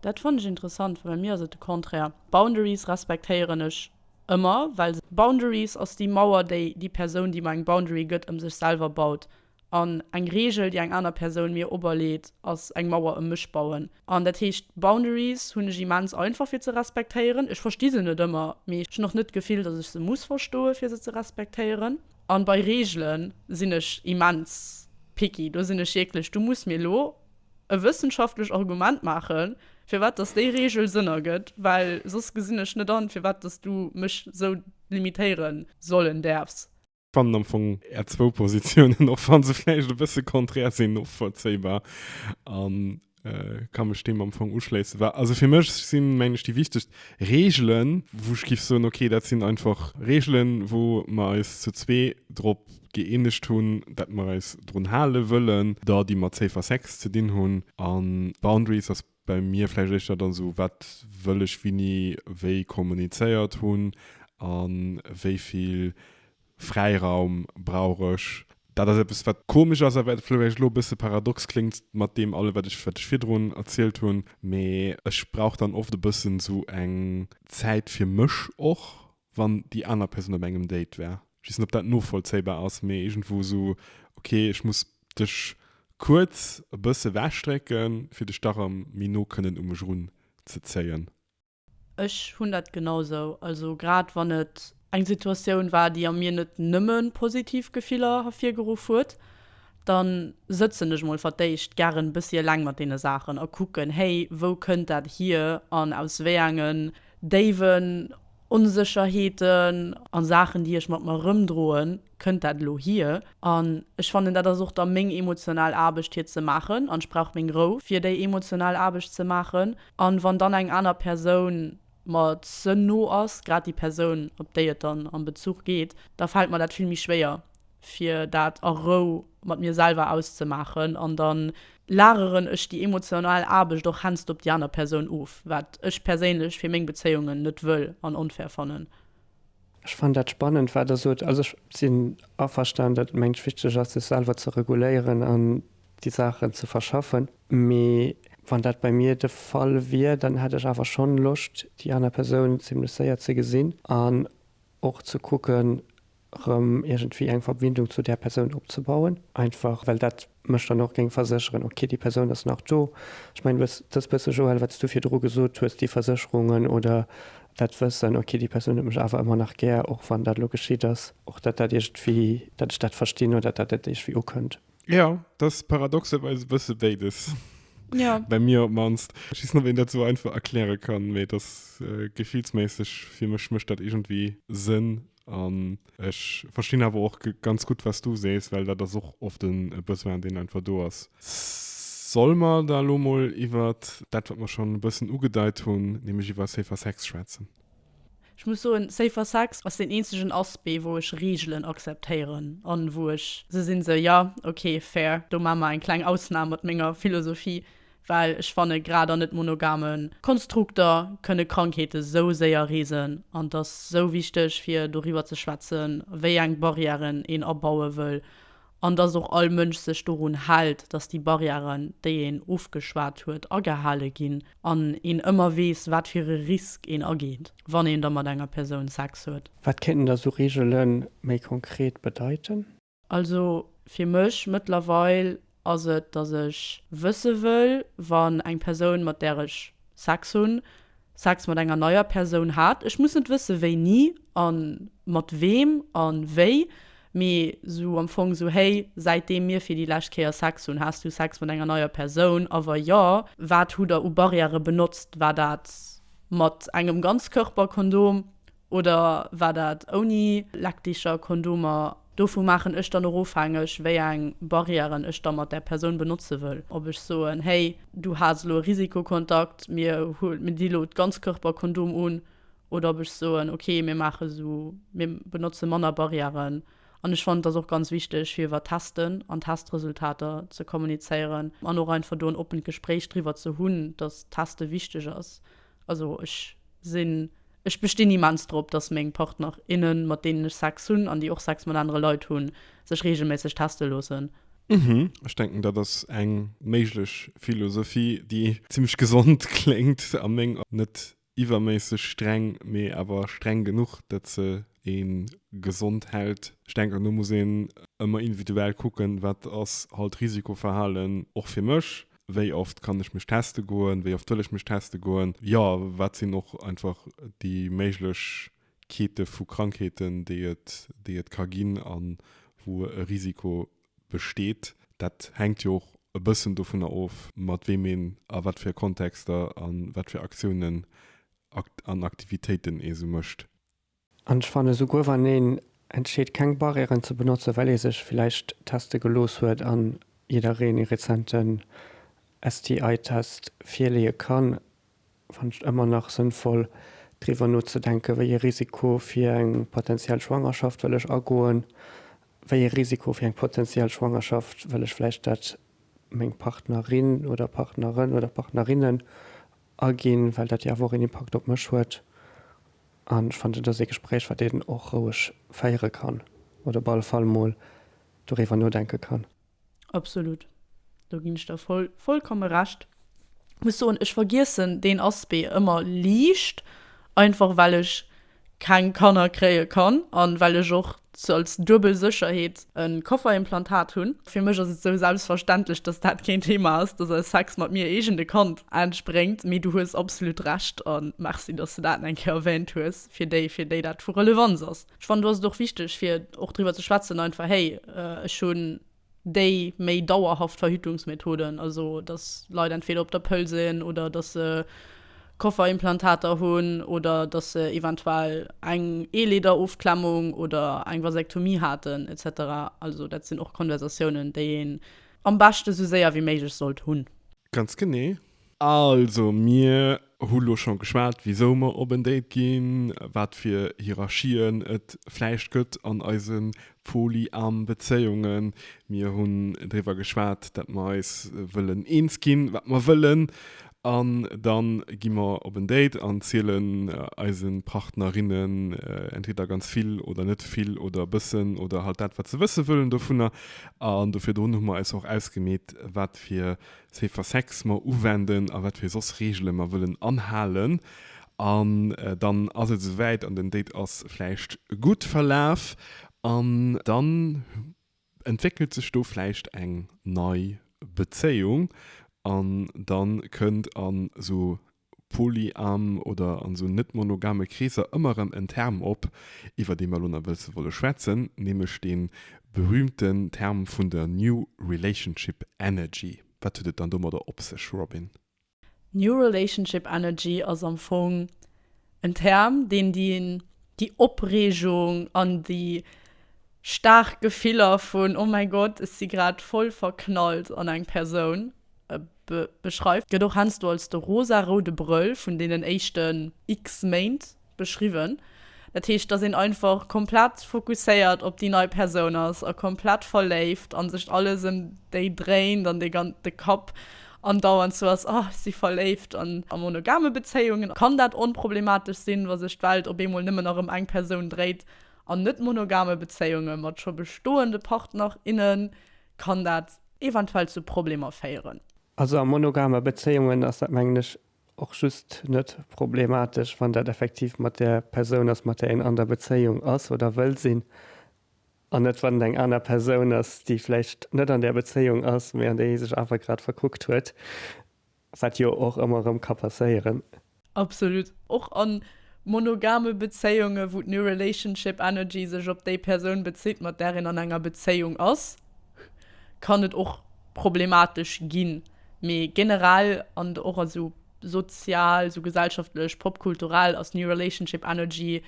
Dat fannen ech interessant, well bei mir ass et de Contraire. Boundaries respektéieren ech ëmmer, well Boundaries ass déi Mauer, déi déi Persoun, déi mer eng Boundary gëtt, ëm sech selwer baut. An eng Reegel, déi eng aner Persoun mir operleet, ass eng Mauer ëm mech bauen. An dat heescht, Boundaries hunn ech immens einfach fir ze respektéieren. Ech versti se net ëmmer, mee ech hunn och net d'Gefill, datt ech se muss verstoe fir se ze respektéieren. An bei Reegele sinn ech immens picky. Do sinn ech wierklech, du muss mir elo e wëssenschaftlech Argument maachen, firwat datt déi Reegel Sënn ergëtt, well soss gesinn ech net an, firwat datt du mech sou limitéiere sollen däerfs. Fannen am Fong är zwou Positiounen, och wann se vläicht e bësse konträr sinn, novollzéibar. An. Ka mech deem am Fong uschléissen. Wa, also fir mech sinn, mengen ech, déi wichtegst Reegelen, wou ech giff soen, okay, dat sinn einfach Reegelen, wou mer eis zu zwee drop gëeenegt hunn, dat mer eis drun hale wëllen, da déi mat Safer Sex ze dinn hunn. A Boundaries ass bei mir vläicht éischter dann esou, wat wëll ech wini wéi kommunizéiert hunn a wéi vill Fräiraum brauch ech. Dat ass eppes, wat komesch ass a wat vläicht elo e bësse paradox kléngt mat deem allem, wat ech, wat ech virdrun erzielt hunn. Mee ech brauch dann oft e bëssen esou eng Zäit fir mech och, wann déi aner Persoun op engem Date war. Ech weess net, ob dat novollzéibar ass, mee iergendwou esou, okay, ech muss dech kuerz e bësse ewechdrécken, fir dech da rëm méi no kënnen u mech erunzezéien. Ech hunn dat genau sou. Also grad wann et eng Situatioun war, déi a mir net nëmme positiv Gefiller hervirgeruff huet, da sëtzen ech mol verdéischt gären e bëssi eleng mat deene Saachen a kucken, hey, wou kënnt dat hier an aus wéi engen déiwen Onsécherheeten a Saachen, déi ech mat mer erëmdroen, kënnt dat elo hier. An ech fannen, dat ass och da meng emotional Aarbecht fir ze maachen an ech brauch meng Rou fir déi emotional Aarbecht ze maachen. An wann dann eng aner Persoun mer ze no ass, grad déi Persoun, op déi et dann am Bezuch geet, da fält mer dat vill méi schwéier, fir dat a Rou mat mir selwer auszemaachen. An da lageren ech déi emotional Aarbecht och hennst op déi aner Persoun of, wat ech perséinlech fir meng Bezéiungen net wëll an onfair fannen. Ech fannen dat spannend, wat Der sot. Also ech sinn averstan, datt et mengt wichteg ass, sech selwer ze reguléieren an déi Saachen ze verschaffen. Mee wann dat bei mir de Fall wier, dann hätt ech awer schonn Loscht, déi aner Persoun zimlech séier ze gesinn an och ze kucken, rëm iergendwéi eng Verbindung zu där Persoun opzebauen. Einfach well dat mech dann och géing versécheren, ok, déi Persoun ass nach do. Ech mengen, dat ass e bësse, Joël, wat s du virdru gesot hues, déi Versécherungen oder dat Wëssen, ok, déi Persoun huet mech awer ëmmer nach gär, och wann dat elo geschitt ass, och datt dat iergendwéi, datt ech dat verstinn oder datt dat iergendwéi ukënnt. Jo, dat ass paradoxerweis e bësse béides. Ja. Bei mir op d'mannst. Ech weess net, ob een dat esou einfach erkläre kann, mee et ass gefillsméisseg, fir mech mécht dat iergendwéi Sënn. An ech verstinn awer och ganz gutt, wat s du sees, well dat ass och oft e Besoin, deen einfach do ass. Solle mer da elo mol iwwert dat, wat mer schonn e bëssen ugedeit hunn, nämlech iwwer Safer Sex schwätzen? Ech muss soen, Safer Sex ass deen eenzegen Aspect, wou ech Reegelen akzeptéieren an wou ech se sinn, sou, jo, ok, fair, do maache mer eng kleng Ausnam mat menger Philosophie, well ech fanne grad an net monogame Konstrukter kënne Krankheete sou séier reesen an et ass sou wichteg fir doriwwer ze schwätzen, wéi eng Barrièren een abaue wëll an dass och all Mënsch sech dorun hält, dass déi Barrièren, déi een ofgeschwat huet, agehale ginn an een ëmmer weess, wat fir e Risk een ageet, wann een da mat enger Persoun Sex huet. Wat kéinten da sou Reegele méi konkret bedeiten? Also fir mech mëttlerweil ass et, dass ech wësse wëll, wann eng Persoun, mat där ech Sex hunn, Sex mat enger neier Persoun hat. Ech muss net wësse wéini a mat weem a wéi, mee sou am Fong sou, hey, säitdeem mir fir déi lescht Kéier Sex hunn, has du Sex mat enger neier Persoun? A wa jo, wat hutt der u Barrièrë benotzt? War dat mat engem Ganzkörperkondom Oder war dat ouni Leckdicher, Kondomer? Dovu maachen ech dann och ofhängeg, wéi eng Barrièren ech da mat där Persoun benotze wëll. Ob ech soen, hey, du has elo e Risikokontakt, mir mir di lo d'Ganzkörperkondom un, oder ob ech soen, okay, mir maache sou, mir benotze manner Barrièren. An ech fannen, et ass och ganz wichteg, fir iwwer Testen an Testresultater ze kommunizéieren an och einfach do en oppent Gespréich driwwer ze hunn, dass Teste wichteg ass. Also ech sinn, ech bestinn immens drop, dass meng Partner, innen, mat deenen ech Sex hunn an déi och Sex mat anere Leit hunn, sech reegelméisseg teste loossen. Mhm, ech denken dat ass eng méiglech Philosophie, déi zimmlech gesond kléngt a meng Aen. Net iwwerméisseg streng, mee awer streng genuch, dat se ee gesond hält. Ech denken do muss een ëmmer individuell kucken, wat ass halt Risikoverhalen och fir mech, Wéi oft kann ech mech teste goen? Wéi oft wëll ech mech teste goen? Jo, wat sinn och einfach déi Méiglechkeete vu Krankheeten, déi et, déi et ka ginn a wou e Risiko besteet? Dat hänkt jo och e bëssen dovunner of, mat weem een a wat fir Kontexter a wat fir Aktiounen an Aktivitéiten ee sou mécht. An ech fannen, souguer wann een entscheet keng Barrièren ze benotzen, well ee sech villäicht teste gelooss huet an jiddereen ee rezenten. STI-Test virleeë kann, fannen ech et ëmmer nach sënnvoll, driwwer nozedenken, wéi ee Risiko fir eng potenziell Schwangerschaft wëll ech agoen, wéi ee Risiko fir eng potenziell Schwangerschaft wëll ech vläicht dat meng Partnerin oder Partneren oder Partnerinnen aginn, well dat jo awer och een Impakt op mech huet. An ech fannen, dat ass ee Gespréich, wat een och roueg féiere kann oder op alle Fall mol doriwwer nodenke kann. Absolut, do ginn ech der voll, vollkomme Recht. Muss soen, ech vergiessen deen Aspect ëmmer liicht, einfach well ech keng Kanner kréie kann an well ech och als duebel Sécherheet e Kofferimplantat hunn. Fir mech ass et sou selbstverständlech, dass dat keen Thema ass, dass aus Sex mat mir iergend e Kand entspréngt. Mee du hues absolut Recht a Merci, dass de dat eng Kéier erwähnt hues, fir déi, fir déi dat vu Relevanz ass. Ech fannen, do ass et och wichteg, fir och driwwer ze schwätzen einfach, hey, ech hunn déi méi dauerhaft Verhütungsmethoden, also dass Leit entweder op der Pëll sinn oder dass se Kofferimplantater hunn oder dass se eventuell eng Eeleederofklemmung oder eng Vasektomie haten et cetera. Also dat sinn och Konversatiounen, déi een am beschte sou séier wéi méiglech sollt hunn. Ganz genee. Also, mir hu lo scho geschwat, wisou mer op en Date ginn, wat fir Hierarchien et vläicht gëtt an eise polyam Bezéiungen. Mir hunn driwwer geschwat, dat mer eis wëllen eens ginn, wat mer wëllen. An da gi mer op en Date an zielen eise Partnerinnen entweder ganz vill oder net vill oder e bëssen oder halt dat, wat se wësse wëllen dovunner. An do virdrun hu mer eis och ausgemeet, wat fir Safer Sex mer uwenden a wat fir soss Reegele mer wëllen anhalen. An dann ass et esouwäit an den Date ass vläicht gutt verlaf an dann entwéckelt sech do vläicht eng nei Bezéiung an dann kënnt an esou polyam oder an esou net-monogame Kreesser ëmmer erëm en Term op, iwwer dee mer elo nach wëlze wolle schwätzen, nämlech dee berühmten Term vun der New Relationship Energy. Wat huet et dann domadder op sech, Robin? New Relationship Energy ass am Fong en Term, deen déi Opreegung an déi staark Gefiller vun Oh mäi Gott, ech si grad voll verknallt an eng Persoun beschreift, gëtt och heiansdo als de rosa-roude Brëll vun deenen éischten x Méint beschriwwen. Dat heescht, dass een einfach komplett fokusséiert op déi nei Persoun ass a komplett verléift a sech alles ëm déi dréint an de gan de Kapp andauernd sou ass, oh ech si verléift. An a monogame Bezéiungen kann dat onproblematesch sinn, wa sech d'Welt op eemol nëmmen nach ëm eng Persoun dréit. An net monogame Bezéiunge mat scho bestoende Partner, innen kann dat eventuell zu Problemer féieren. Also a monogame Bezéiungen ass dat mengen ech och just net problematesch, wann dat effektiv mat där Persoun ass, mat där een an der Bezéiung ass oder wëll sinn, an net wann et eng aner Persoun ass, déi vläicht net an där Bezéiung ass, mee an déi ee sech awer grad verkuckt huet. Wat jo och ëmmer erëm ka passéieren. Absolut. Och a monogame Bezéiunge wou d'New Relationship Energy sech op déi Persoun bezitt, mat där een an enger Bezéiung ass, kann et och problematesch ginn. Mee generell an och a sou sozial, sou gesellschaftlech, popkulturell ass New Relationship Energy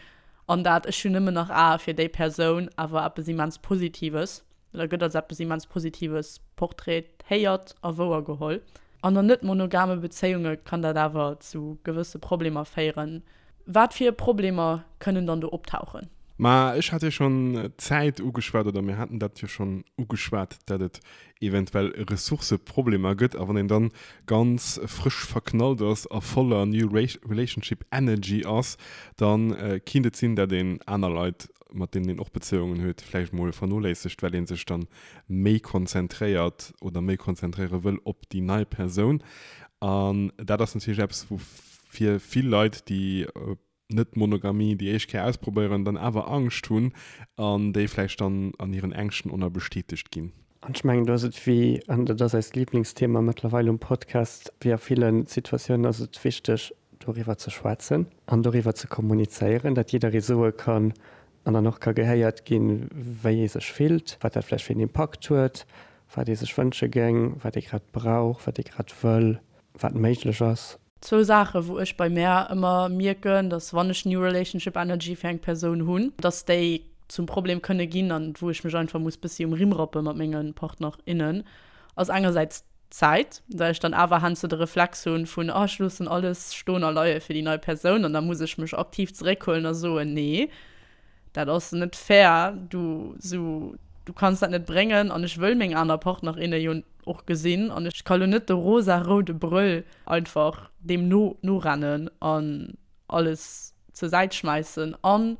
an dat ech hunn nëmmen nach Ae fir déi Persoun awer eppes immens Positives. Oder gëtt als eppes immens Positives portraitéiert a wouergeholl. An an net monogame Bezéiunge kann dat awer zu gewësse Problemer féieren. Wat fir Problemer kënnen dann do optauchen? Ma ech hat jo schonn d'Zäit ugeschwat, oder mir haten dat jo schonn ugeschwat, dat et eventuell Ressourcëproblemer gëtt. A wann een dann ganz frësch verknallt ass a voller New Relationship Energy ass, da kinnt et sinn, dat een aner Leit mat deenen een och Bezéiungen huet, vläicht mol vernoléissegt, well ee sech dann méi konzentréiert oder méi konzentréiere wëll op déi nei Persoun. An dat ass natierlech eppes, wou fir vill Leit, déi Net-Monogamie déi éischt Kéier ausprobéieren, dann awer Angscht hunn an déi vläicht dann an hiren Ängschten oner bestätegt ginn. An ech mengen, do ass et wéi, an dat ass eist Liblingsthema mëttlerweil um Podcast, wéi a ville Situatiounen ass et wichteg, doriwwer ze schwätzen an doriwwer ze kommunizéieren, dat jidderee soe kann an dann och ka gehéiert ginn, wéi ee sech fillt, wat dat vläicht fir en Impakt huet, wat ee sech wënsche géing, wat ee grad brauch, wat ee grad wëll, wat méiglech ass. Zwou Saachen, wou ech bei mär ëmmer mierken, dass wann ech New Relationship Energy fir eng Persoun hunn, dass déi zum Problem kënne ginn an wou ech mech einfach muss bëssi um Rimm rappe mat menge Partner, innen, ass engersäits. Zäit, well ech dann awer heiansdo de Reflex hunn vun, oh ech loossen alles stoen a leie fir déi nei Persoun an da muss ech mech aktiv zeréckhuelen a soen, nee, dat ass net fair, du sou, du kanns dat net bréngen an ech wëll meng aner Partner, inne jo och gesinn an ech ka lo net de rosa-roude Brëll einfach deem no norennen an alles zur Säit schmäissen an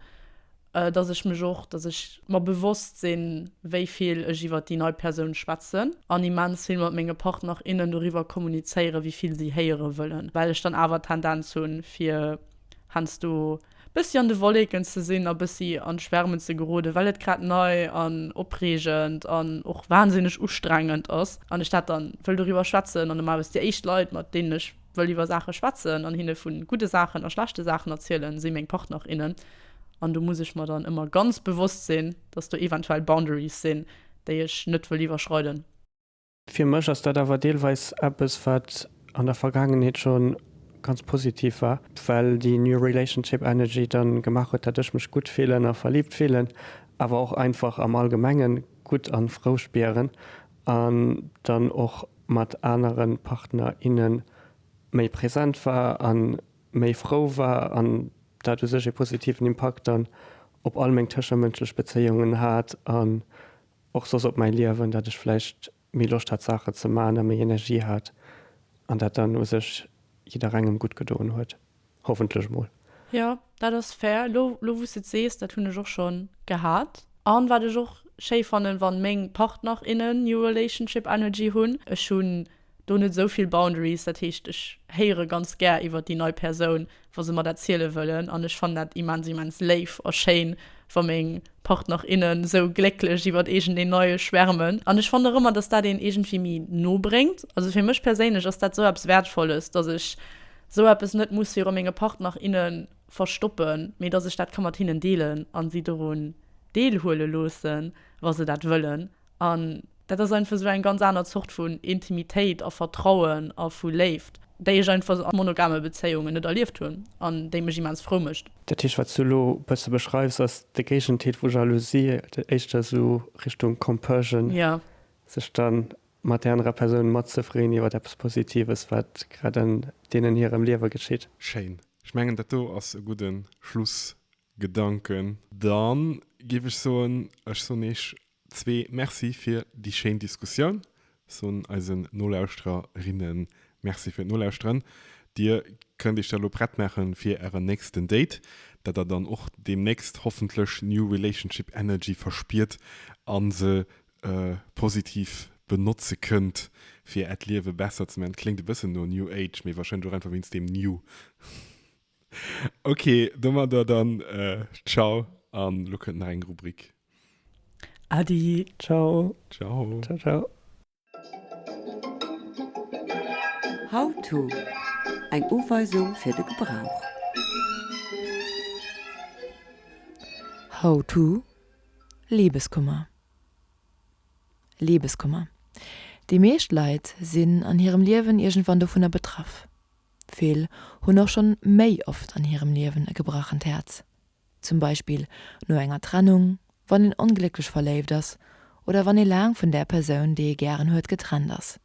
dass ech mech och, dass ech mer bewosst sinn, wéi vill ech iwwer déi nei Persoun schwätzen an immens vill mat menge Partner, innen doriwwer kommunizéieren, wéi vill si héiere wëllen, well ech dann awer d'Tendenz hunn, fir heiansdo bëssi an de Wolleken ze sinn a bëssi an d'Schwärmen ze geroden, well et grad nei an opreegend an och wahnsinneg ustrengend ass an ech dat dann wëll doriwwer schwätzen an normalerweis déi éischt Leit, mat deenen ech wëll iwwer Saache schwätzen an hinne vu gudde Saachen a schlechte Saachen erzielen, si meng Partner, innen. An do muss ech mer dann ëmmer ganz bewosst sinn, dass do eventuell Boundaries sinn, déi ech net wëll iwwerschreiden. Fir mech ass dat awer deelweis eppes, wat an der Vergaangenheet scho ganz positiv war, well déi New Relationship Energy dann gemaach huet, dat ech mech gutt fillen a verliibt fillen, awer och einfach am Allgemengen gutt an frou spieren an dann och mat anere Partner, inne méi present war a méi frou war an dat u sech ee positiven Impakt dann op all meng tëschemënschlech Bezéiungen hat an och soss op mäi Liewen, dat ech vläicht méi Loscht hat Saachen ze maachen a méi Energie hat an dat dann u sech jidderengem gutt gedoen huet. Hoffentlech mol. Jo, dat ass fair. Lo, lo wou s de et sees, dat hunn ech och schonn gehat. An wat ech och schéi fannen, wann meng Partner, innen New Relationship Energy hunn. Ech hunn do net esou vill Boundaries, dat heescht ech héiere ganz gär iwwert déi nei Persoun, wa se mer dat ziele wëllen. An ech fannen dat immens, immens léif a schéin, wa meng Partner, innen esou glécklech iwwert iergendeen Neie schwärmen. An ech fannen och ëmmer, dass dat een iergendwéi méi no bréngt. Also fir mech perséinlech ass dat esou eppes Wäertvolles, dass ech sou eppes net muss viru menge Partner, inne verstoppen, mee dass ech dat ka mat hinnen deelen an si dorun deelhuele loossen, wa se dat wëllen. An dat ass einfach sou eng ganz aner Zort vun Intimitéit a Vertrauen a vu Léift, déi ech einfach a monogame Bezéiungen net erlieft hunn an déi mech immens frou mécht. Dat heescht, wat s du elo e bësse beschreifs, ass de Géigenteet vu Jalousie, éischter sou Richtung Compersion, sech dann mat där anerer Persoun matzefreeën iwwer eppes Positives, wat grad an deenen hirem Liewe geschitt. Schéin. Ech mengen, dat do ass e gudde Schlussgedanken. Da géif ech soen, ech soen Iech zwee Merci fir déi schéin Diskussioun. Soen eisen Nolauschtererinnen Merci fir d'Nolauschteren. Dir kënnt Iech da lo prett maachen fir Ären nächsten Date, dat der dann och deemnächst hoffentlech New Relationship Energy verspiert a se positiv benotze kënnt fir äert Liewe besser ze man. Kléngt e bëssen no New Age, mee wahrscheinlech och einfach wéinst deem New. Ok, domadder dann ciao an lo kënnt nach eng Rubrik. Adi. Ciao. Ciao. Ciao ciao. How to, Eng Uweisung fir de Gebrauch. How to, Libeskummer. Libeskummer. Déi meescht Leit sinn an hirem Liewen iergendwann dovunner betraff. Vill hunn och schonn méi oft an hirem Liewen e gebrachent Häerz. Zum Beispill no enger Trennung, wann een onglécklech verléift ass oder wann ee laang vun där Persoun, déi ee gären huet, getrennt ass.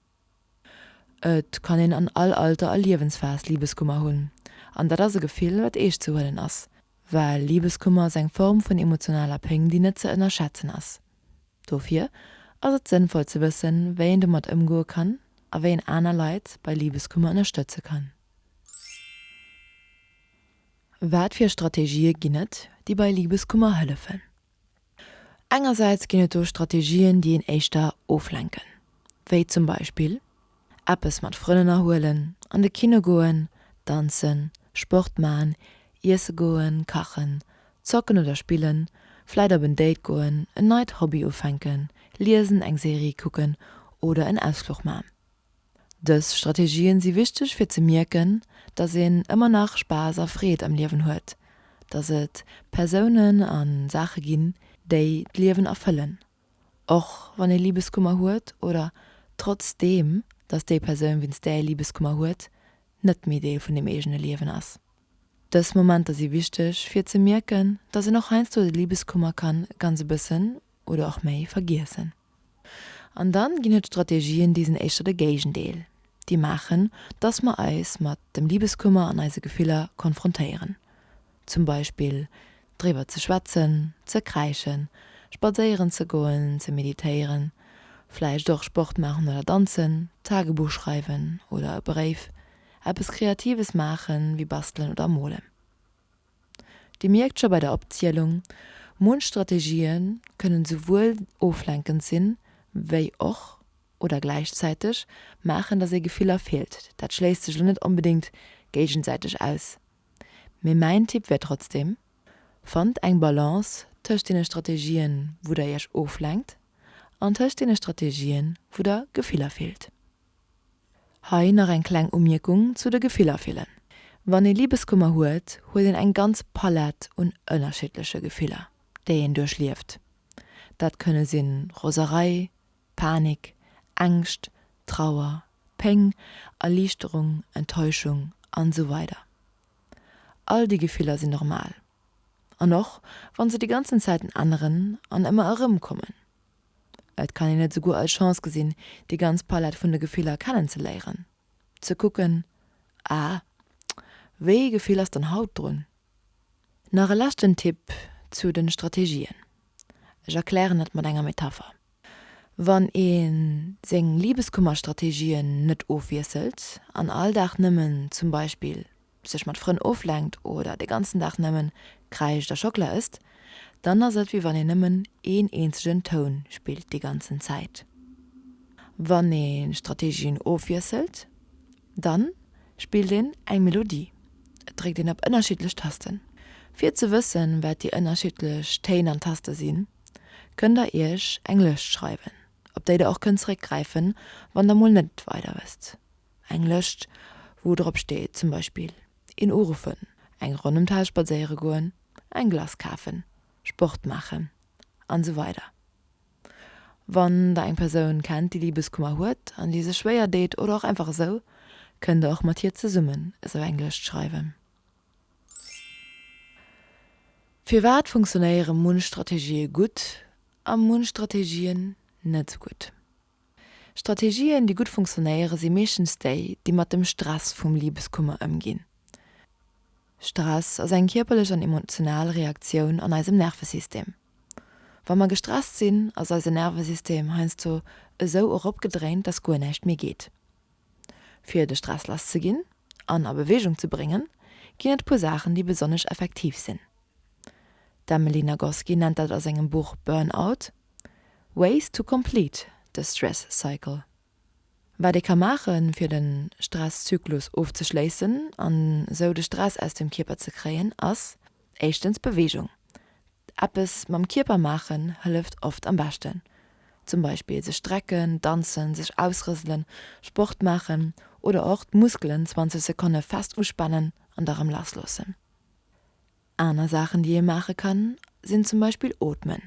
Et kann een an all Alter a Liewensphas Libeskummer hunn an dat ass e Gefill, wat eescht ze huelen ass. Well Libeskummer ass eng Form vun emotionaler Péng, déi net ze ënnerschätzen ass. Dofir ass et sënnvoll ze wëssen, wéi een domat ëmgoe kann a wéi een aner Leit bei Libeskummer ënnerstëtze kann. Wat fir Strategië ginn et, déi bei Libeskummer hëllefen? Engersäits ginn et do Strategien, déi een éischter oflenken, wéi zum Beispill eppes mat Frënn ënnerhuelen, an de Kino goen, danzen, Sport man, iesse goen, kachen, zocken oder spillen, vläit op en Date goen, en neit Hobby ufänken, liesen, eng Serie kucken oder en Ausfluch man. Dës Strategien si wichteg fir ze mierken, dass een ëmmer nach Spaass a Freed am Liewen huet, dass et Persounen a Saache ginn, déi d'Liewen erfëllen, och wann ee Libeskummer huet oder trotzdeem dass déi Persoun wéinst där ee Libeskummer huet, net méi Deel vun dem eegene Liewen ass. Dës Momenter si wichteg fir ze mierken, dass een och heiansdo de Libeskummer kann ganz e bëssen oder och méi vergiessen. An dann ginn et Strategien, déi sinn éischter de Géigendeel, déi maachen, dass mer eis mat dem Libeskummer an eise Gefiller konfrontéieren. Zum Beispill driwwer ze schwätzen, ze kräischen, spadséieren ze goen, ze meditéieren, vläicht och Sport maachen oder danzen, Tagebuch schreiwen oder e Bréif, eppes Kreatives maachen, wéi bastelen oder molen. Dir mierkt scho bei der Opzielung, munch Strategië kënnen souwuel oflenkend sinn, wéi och, oder gläichzäiteg, maachen, dass ee Gefiller fillt. Dat schléisst sech elo net onbedéngt géigesäiteg aus. Mee mäin Tipp wär trotzdem, Fannt eng Balance tëscht deene Strategien, wou der iech oflenkt, an tëscht deene Strategien, wou der Gefiller fillt. Hei nach eng kleng Umierkung zu de Gefiller fillen. Wann ee Libeskummer huet, huet een eng ganz Palett un ënnerschiddleche Gefiller, déi een duerchlieft. Dat kënne sinn Roserei, Panik, Ängscht, Trauer, Péng, Erliichterung, Enttäuschung an esou weider All déi Gefiller sinn normal. An och wann se déi ganzen Zäiten änneren an ëmmer erëm kommen. Et kann een et esouguer als Chance gesinn, déi ganz Palett vun de Gefiller kennenzeléieren. Ze kucken, Ah, wéi ee Gefill ass dann haut drun? Nach e leschten Tipp zu den Strategien. Ech erklären et mat enger Metapher. Wann ee seng Libeskummerstrategien net ofwiesselt an all Dag nëmmen zum Beispill sech mat Frënn oflenkt oder de ganzen Dag nëmmen kräischt a Schockela ësst, dann ass et wéi wann een nëmmen een eenzegen Toun spillt déi ganzen Zäit. Wann ee Strategien ofwiesselt, dann spillt een eng Melodie. Et dréckt een op ënnerschiddlech Tasten. Fir ze wëssen, wat déi ënnerschiddlech Téin an Taste sinn, kënnt der iech eng Lëscht schreiwen, op déi der och kënnt zeréckgräifen, wann der mol net weider wësst. Eng Lëscht, wou drop steet zum Beispill, een uruffen, eng Ronn ëm d'Haus spadséiere goen, eng Glace kafen, Sport maachen, an esou weider Wann der eng Persoun kennt, déi Libeskummer huet an déi sech schwéier deet oder och einfach esou, kënnt der och mat hir zesummen esou eng Lëscht schreiwen. Firwat funktionéiere munch Strategië gutt a munch Strategien net esou gutt? Strategien, déi gutt funktionéiere si meeschtens déi, déi mat dem Stress vum Libeskummer ëmginn. Stress ass eng kierperlech an emotional Reaktioun an eisem Nervesystem. Wa mer gestresst sinn, ass eise Nervesystem heiansdo esou eropgedréint, dass guer näischt méi geet. Fir de Stress lass ze ginn an a Beweegung ze bréngen, ginn et puer Saachen, déi besonnesch effektiv sinn. D'Emily Nagoski nennt dat a sengem Buch Burnout, Ways to complete the stress cycle. Wat ee ka maachen, fir de Stresszyklus ofzeschléissen an esou de Stress aus dem Kierper ze kréien, ass éischtens Beweegung. Eppes mam Kierper maachen hëlleft oft am beschten. Zum Beispill sech strecken, danzen, sech ausrëselen, Sport maachen oder och d'Muskelen 20 Sekonne fest uspanen an da rëm lass loossen. Aner Saachen déi ee maache kann sinn zum Beispill ootmen,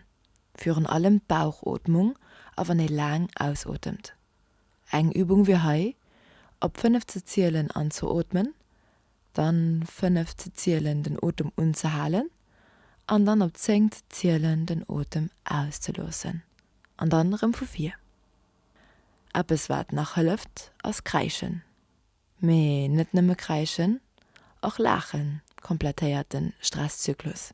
virun allem d'Bauchootmung a wann ee laang ausotemt. Eng Übung wier hei, op 5 ze zielen anzeootmen, dann 5 ze zielen den Otem unzehalen an dann op 10 ze zielen den Otem auszeloossen an dann erëm vu vir. Eppes wat nach hëlleft ass kräischen. Mee net nëmme kräischen, och laachen komplettéiert den Stresszyklus.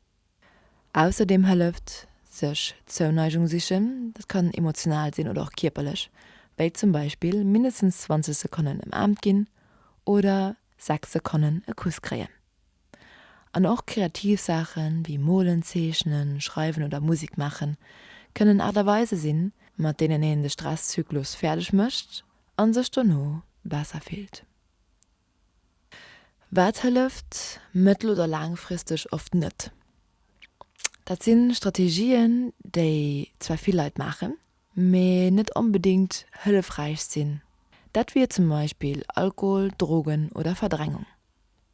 Ausserdeem hëlleft sech Zouneigung sichen, dat kann emotional sinn oder och kierperlech, wéi zum Beispill mindestens 20 Sekonnen ëmaarmt ginn oder 6 Sekonnen e Kuss kréien. An och kreativ Saache wéi molen, zeechnen, schreiwen oder Musek maachen, kënnen Aart a Weise sinn, mat deenen een de Stresszyklus fäerdeg mécht a sech dono besser fillt. Wat hëlleft mëttel oder laangfristeg oft net? Dat si Strategien, déi zwar vill Leit maachen, mee net onbedéngt hëllefräich sinn. Dat wier zum Beispill Alkohol, Drogen oder Verdrängung.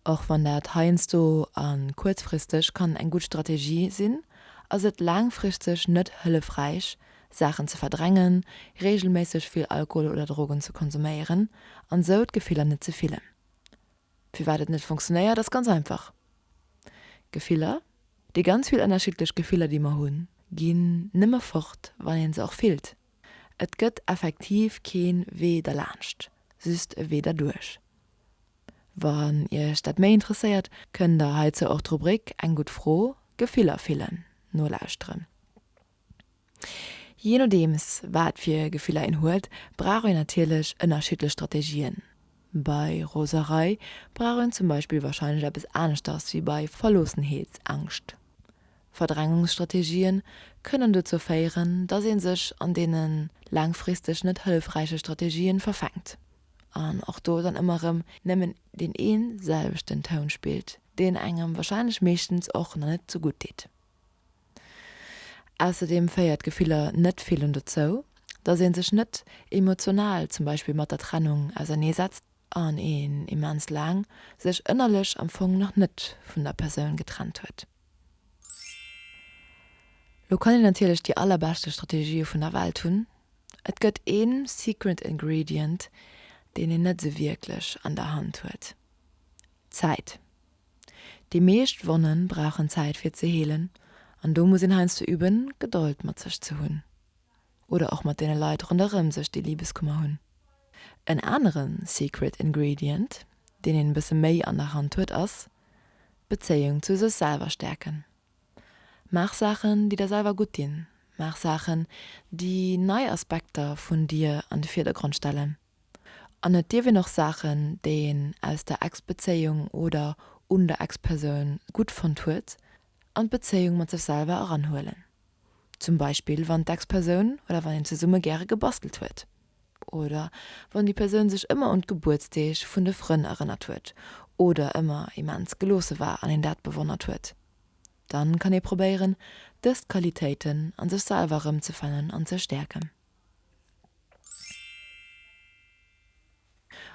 Och wann dat heiansdo a kuerzfristeg kann eng gutt Strategie sinn, ass et laangfristeg net hëllefräich, Saachen ze verdrängen, reegelméisseg vill Alkohol oder Drogen ze konsuméieren an sou d'Gefiller net ze fillen. Firwat et net funktionéiert ass ganz einfach, Gefiller, déi ganz vill ënnerschiddlech Gefiller déi mer hunn, ginn nëmme fort wann een se och fillt. Et gëtt effektiv keen Wee derlaanscht, just e Wee derduerch. Wann iech dat méi interesséiert, kënnt der heizou och d'Rubrik Eng gutt Fro, Gefiller fillen nolauschteren. Jee nodeems wat fir Gefiller een huet, brauch een natierlech ënnerschiddlech Strategien. Bei Roserei brauch een zum Beispill warscheinlech eppes aneschters wéi bei Verloossenheetsangscht. Verdrängungsstrategien kënnen dozou féieren, dass ee sech an deene laangfristeg net hëllefräiche Strategien verfänkt an och do dann ëmmer erëm nëmmen deen ee selwechten Toun spillt, deen engem warscheinlech meeschtens och nach net sou gutt deet. Ausserdeem féiert Gefiller net fillen dozou, dass ee sech net emotional zum Beispill mat der Trennung auserneesetzt an een immens laang sech ënnerlech am Fong nach net vun der Persoun getrennt huet. Lo kann een natierlech déi allerbeschte Strategië vun der Welt hunn, et gëtt een secret ingredient, deen een net sou wierklech an der Hand huet, Zäit. Déi meescht Wonnen brauchen Zäit fir ze heelen an do muss een heiansdo üben, Gedold mat sech ze hunn oder och mat deene Leit ronderëm sech, déi Libeskummer hunn. En anere secret ingredient, deen een e bësse méi an der Hand huet, ass d'Bezéiung zu sech selwer stäerken. Maach Saachen, déi der selwer gutt dinn. Maach Saachen, déi nei Aspekter vun dir an de Virdergrond stellen. An et dierf een och Saachen, déi een aus der Ex-Bezéiung oder un der Ex-Persoun gutt fonnt huet, an d'Bezéiung mat sech selwer eranhuelen. Zum Beispill wann d'Ex-Persoun oder wann een zesumme gäre gebastelt huet. Oder wann déi Persoun sech ëmmer un d'Gebuertsdeeg vun de Frënn erënnert huet oder ëmmer immens geloosse war an een dat bewonnert huet. Dann kann ee probéieren, dës Qualitéiten an sech selwer erëmzefannen an ze stäerken.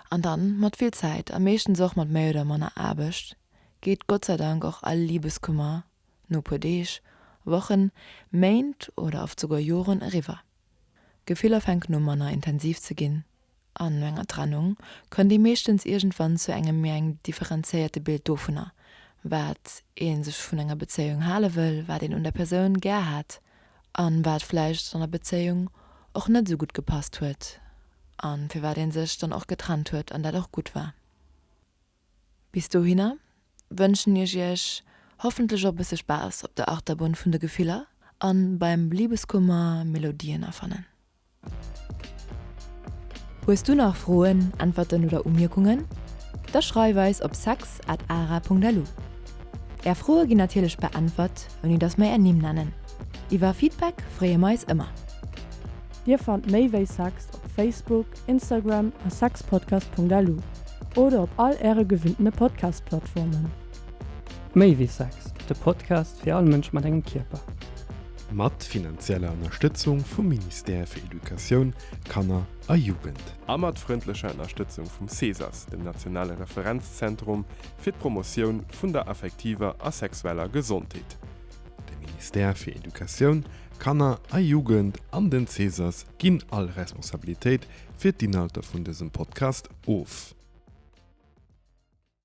An dann, mat vill Zäit a meeschtens och mat méi oder manner Aarbecht, geet Gott sei Dank och all Libeskummer no puer Deeg, Wochen, Méint oder oft souguer Joren eriwwer. D'Gefiller fänken u manner intensiv ze ginn an no enger Trennung kënnt ee meeschtens iergendwann zu engem méi engem differenzéierte Bild dovunner, wat ee sech vun enger Bezéiung hale wëll, wat een un der Persoun gär hat an wat vläicht an der Bezéiung och net esou gutt gepasst huet an firwat ee sech dann och getrennt huet an dat och gutt war. Bis dohinner wënschen ech iech hoffentlech och e bësse Spaass op der Achterbunn vun de Gefiller an beim Libeskummer Melodien erfannen. Hues du nach Froen, Äntwerten oder Umierkungen? Da schreif eis op sex at ara.lu. Är Froe ginn natierlech beäntwert, ouni dass mer är Nimm nennen. Iwwer Feedback freeë mer eis ëmmer. Dir fannt méi wéi Sex op Facebook, Instagram a sexpodcast.lu oder op all äre gewinntene Podcast-Plattformen. Méi wéi Sex, de Podcast fir all Mënsch mat engem Kierper. Mat finanzieller Ënnerstëtzung vum Ministère fir Educatioun, Kanner a Jugend. A mat frëndlecher Ënnerstëtzung vum CESAS, dem nationale Referenzzentrum fir d'Promotioun vun der affektiver a sexueller Gesondheet. De Ministère fir Educatioun, Kanner a Jugend an den CESAS ginn all Responsabilitéit fir d'Inhalter vun dësem Podcast of.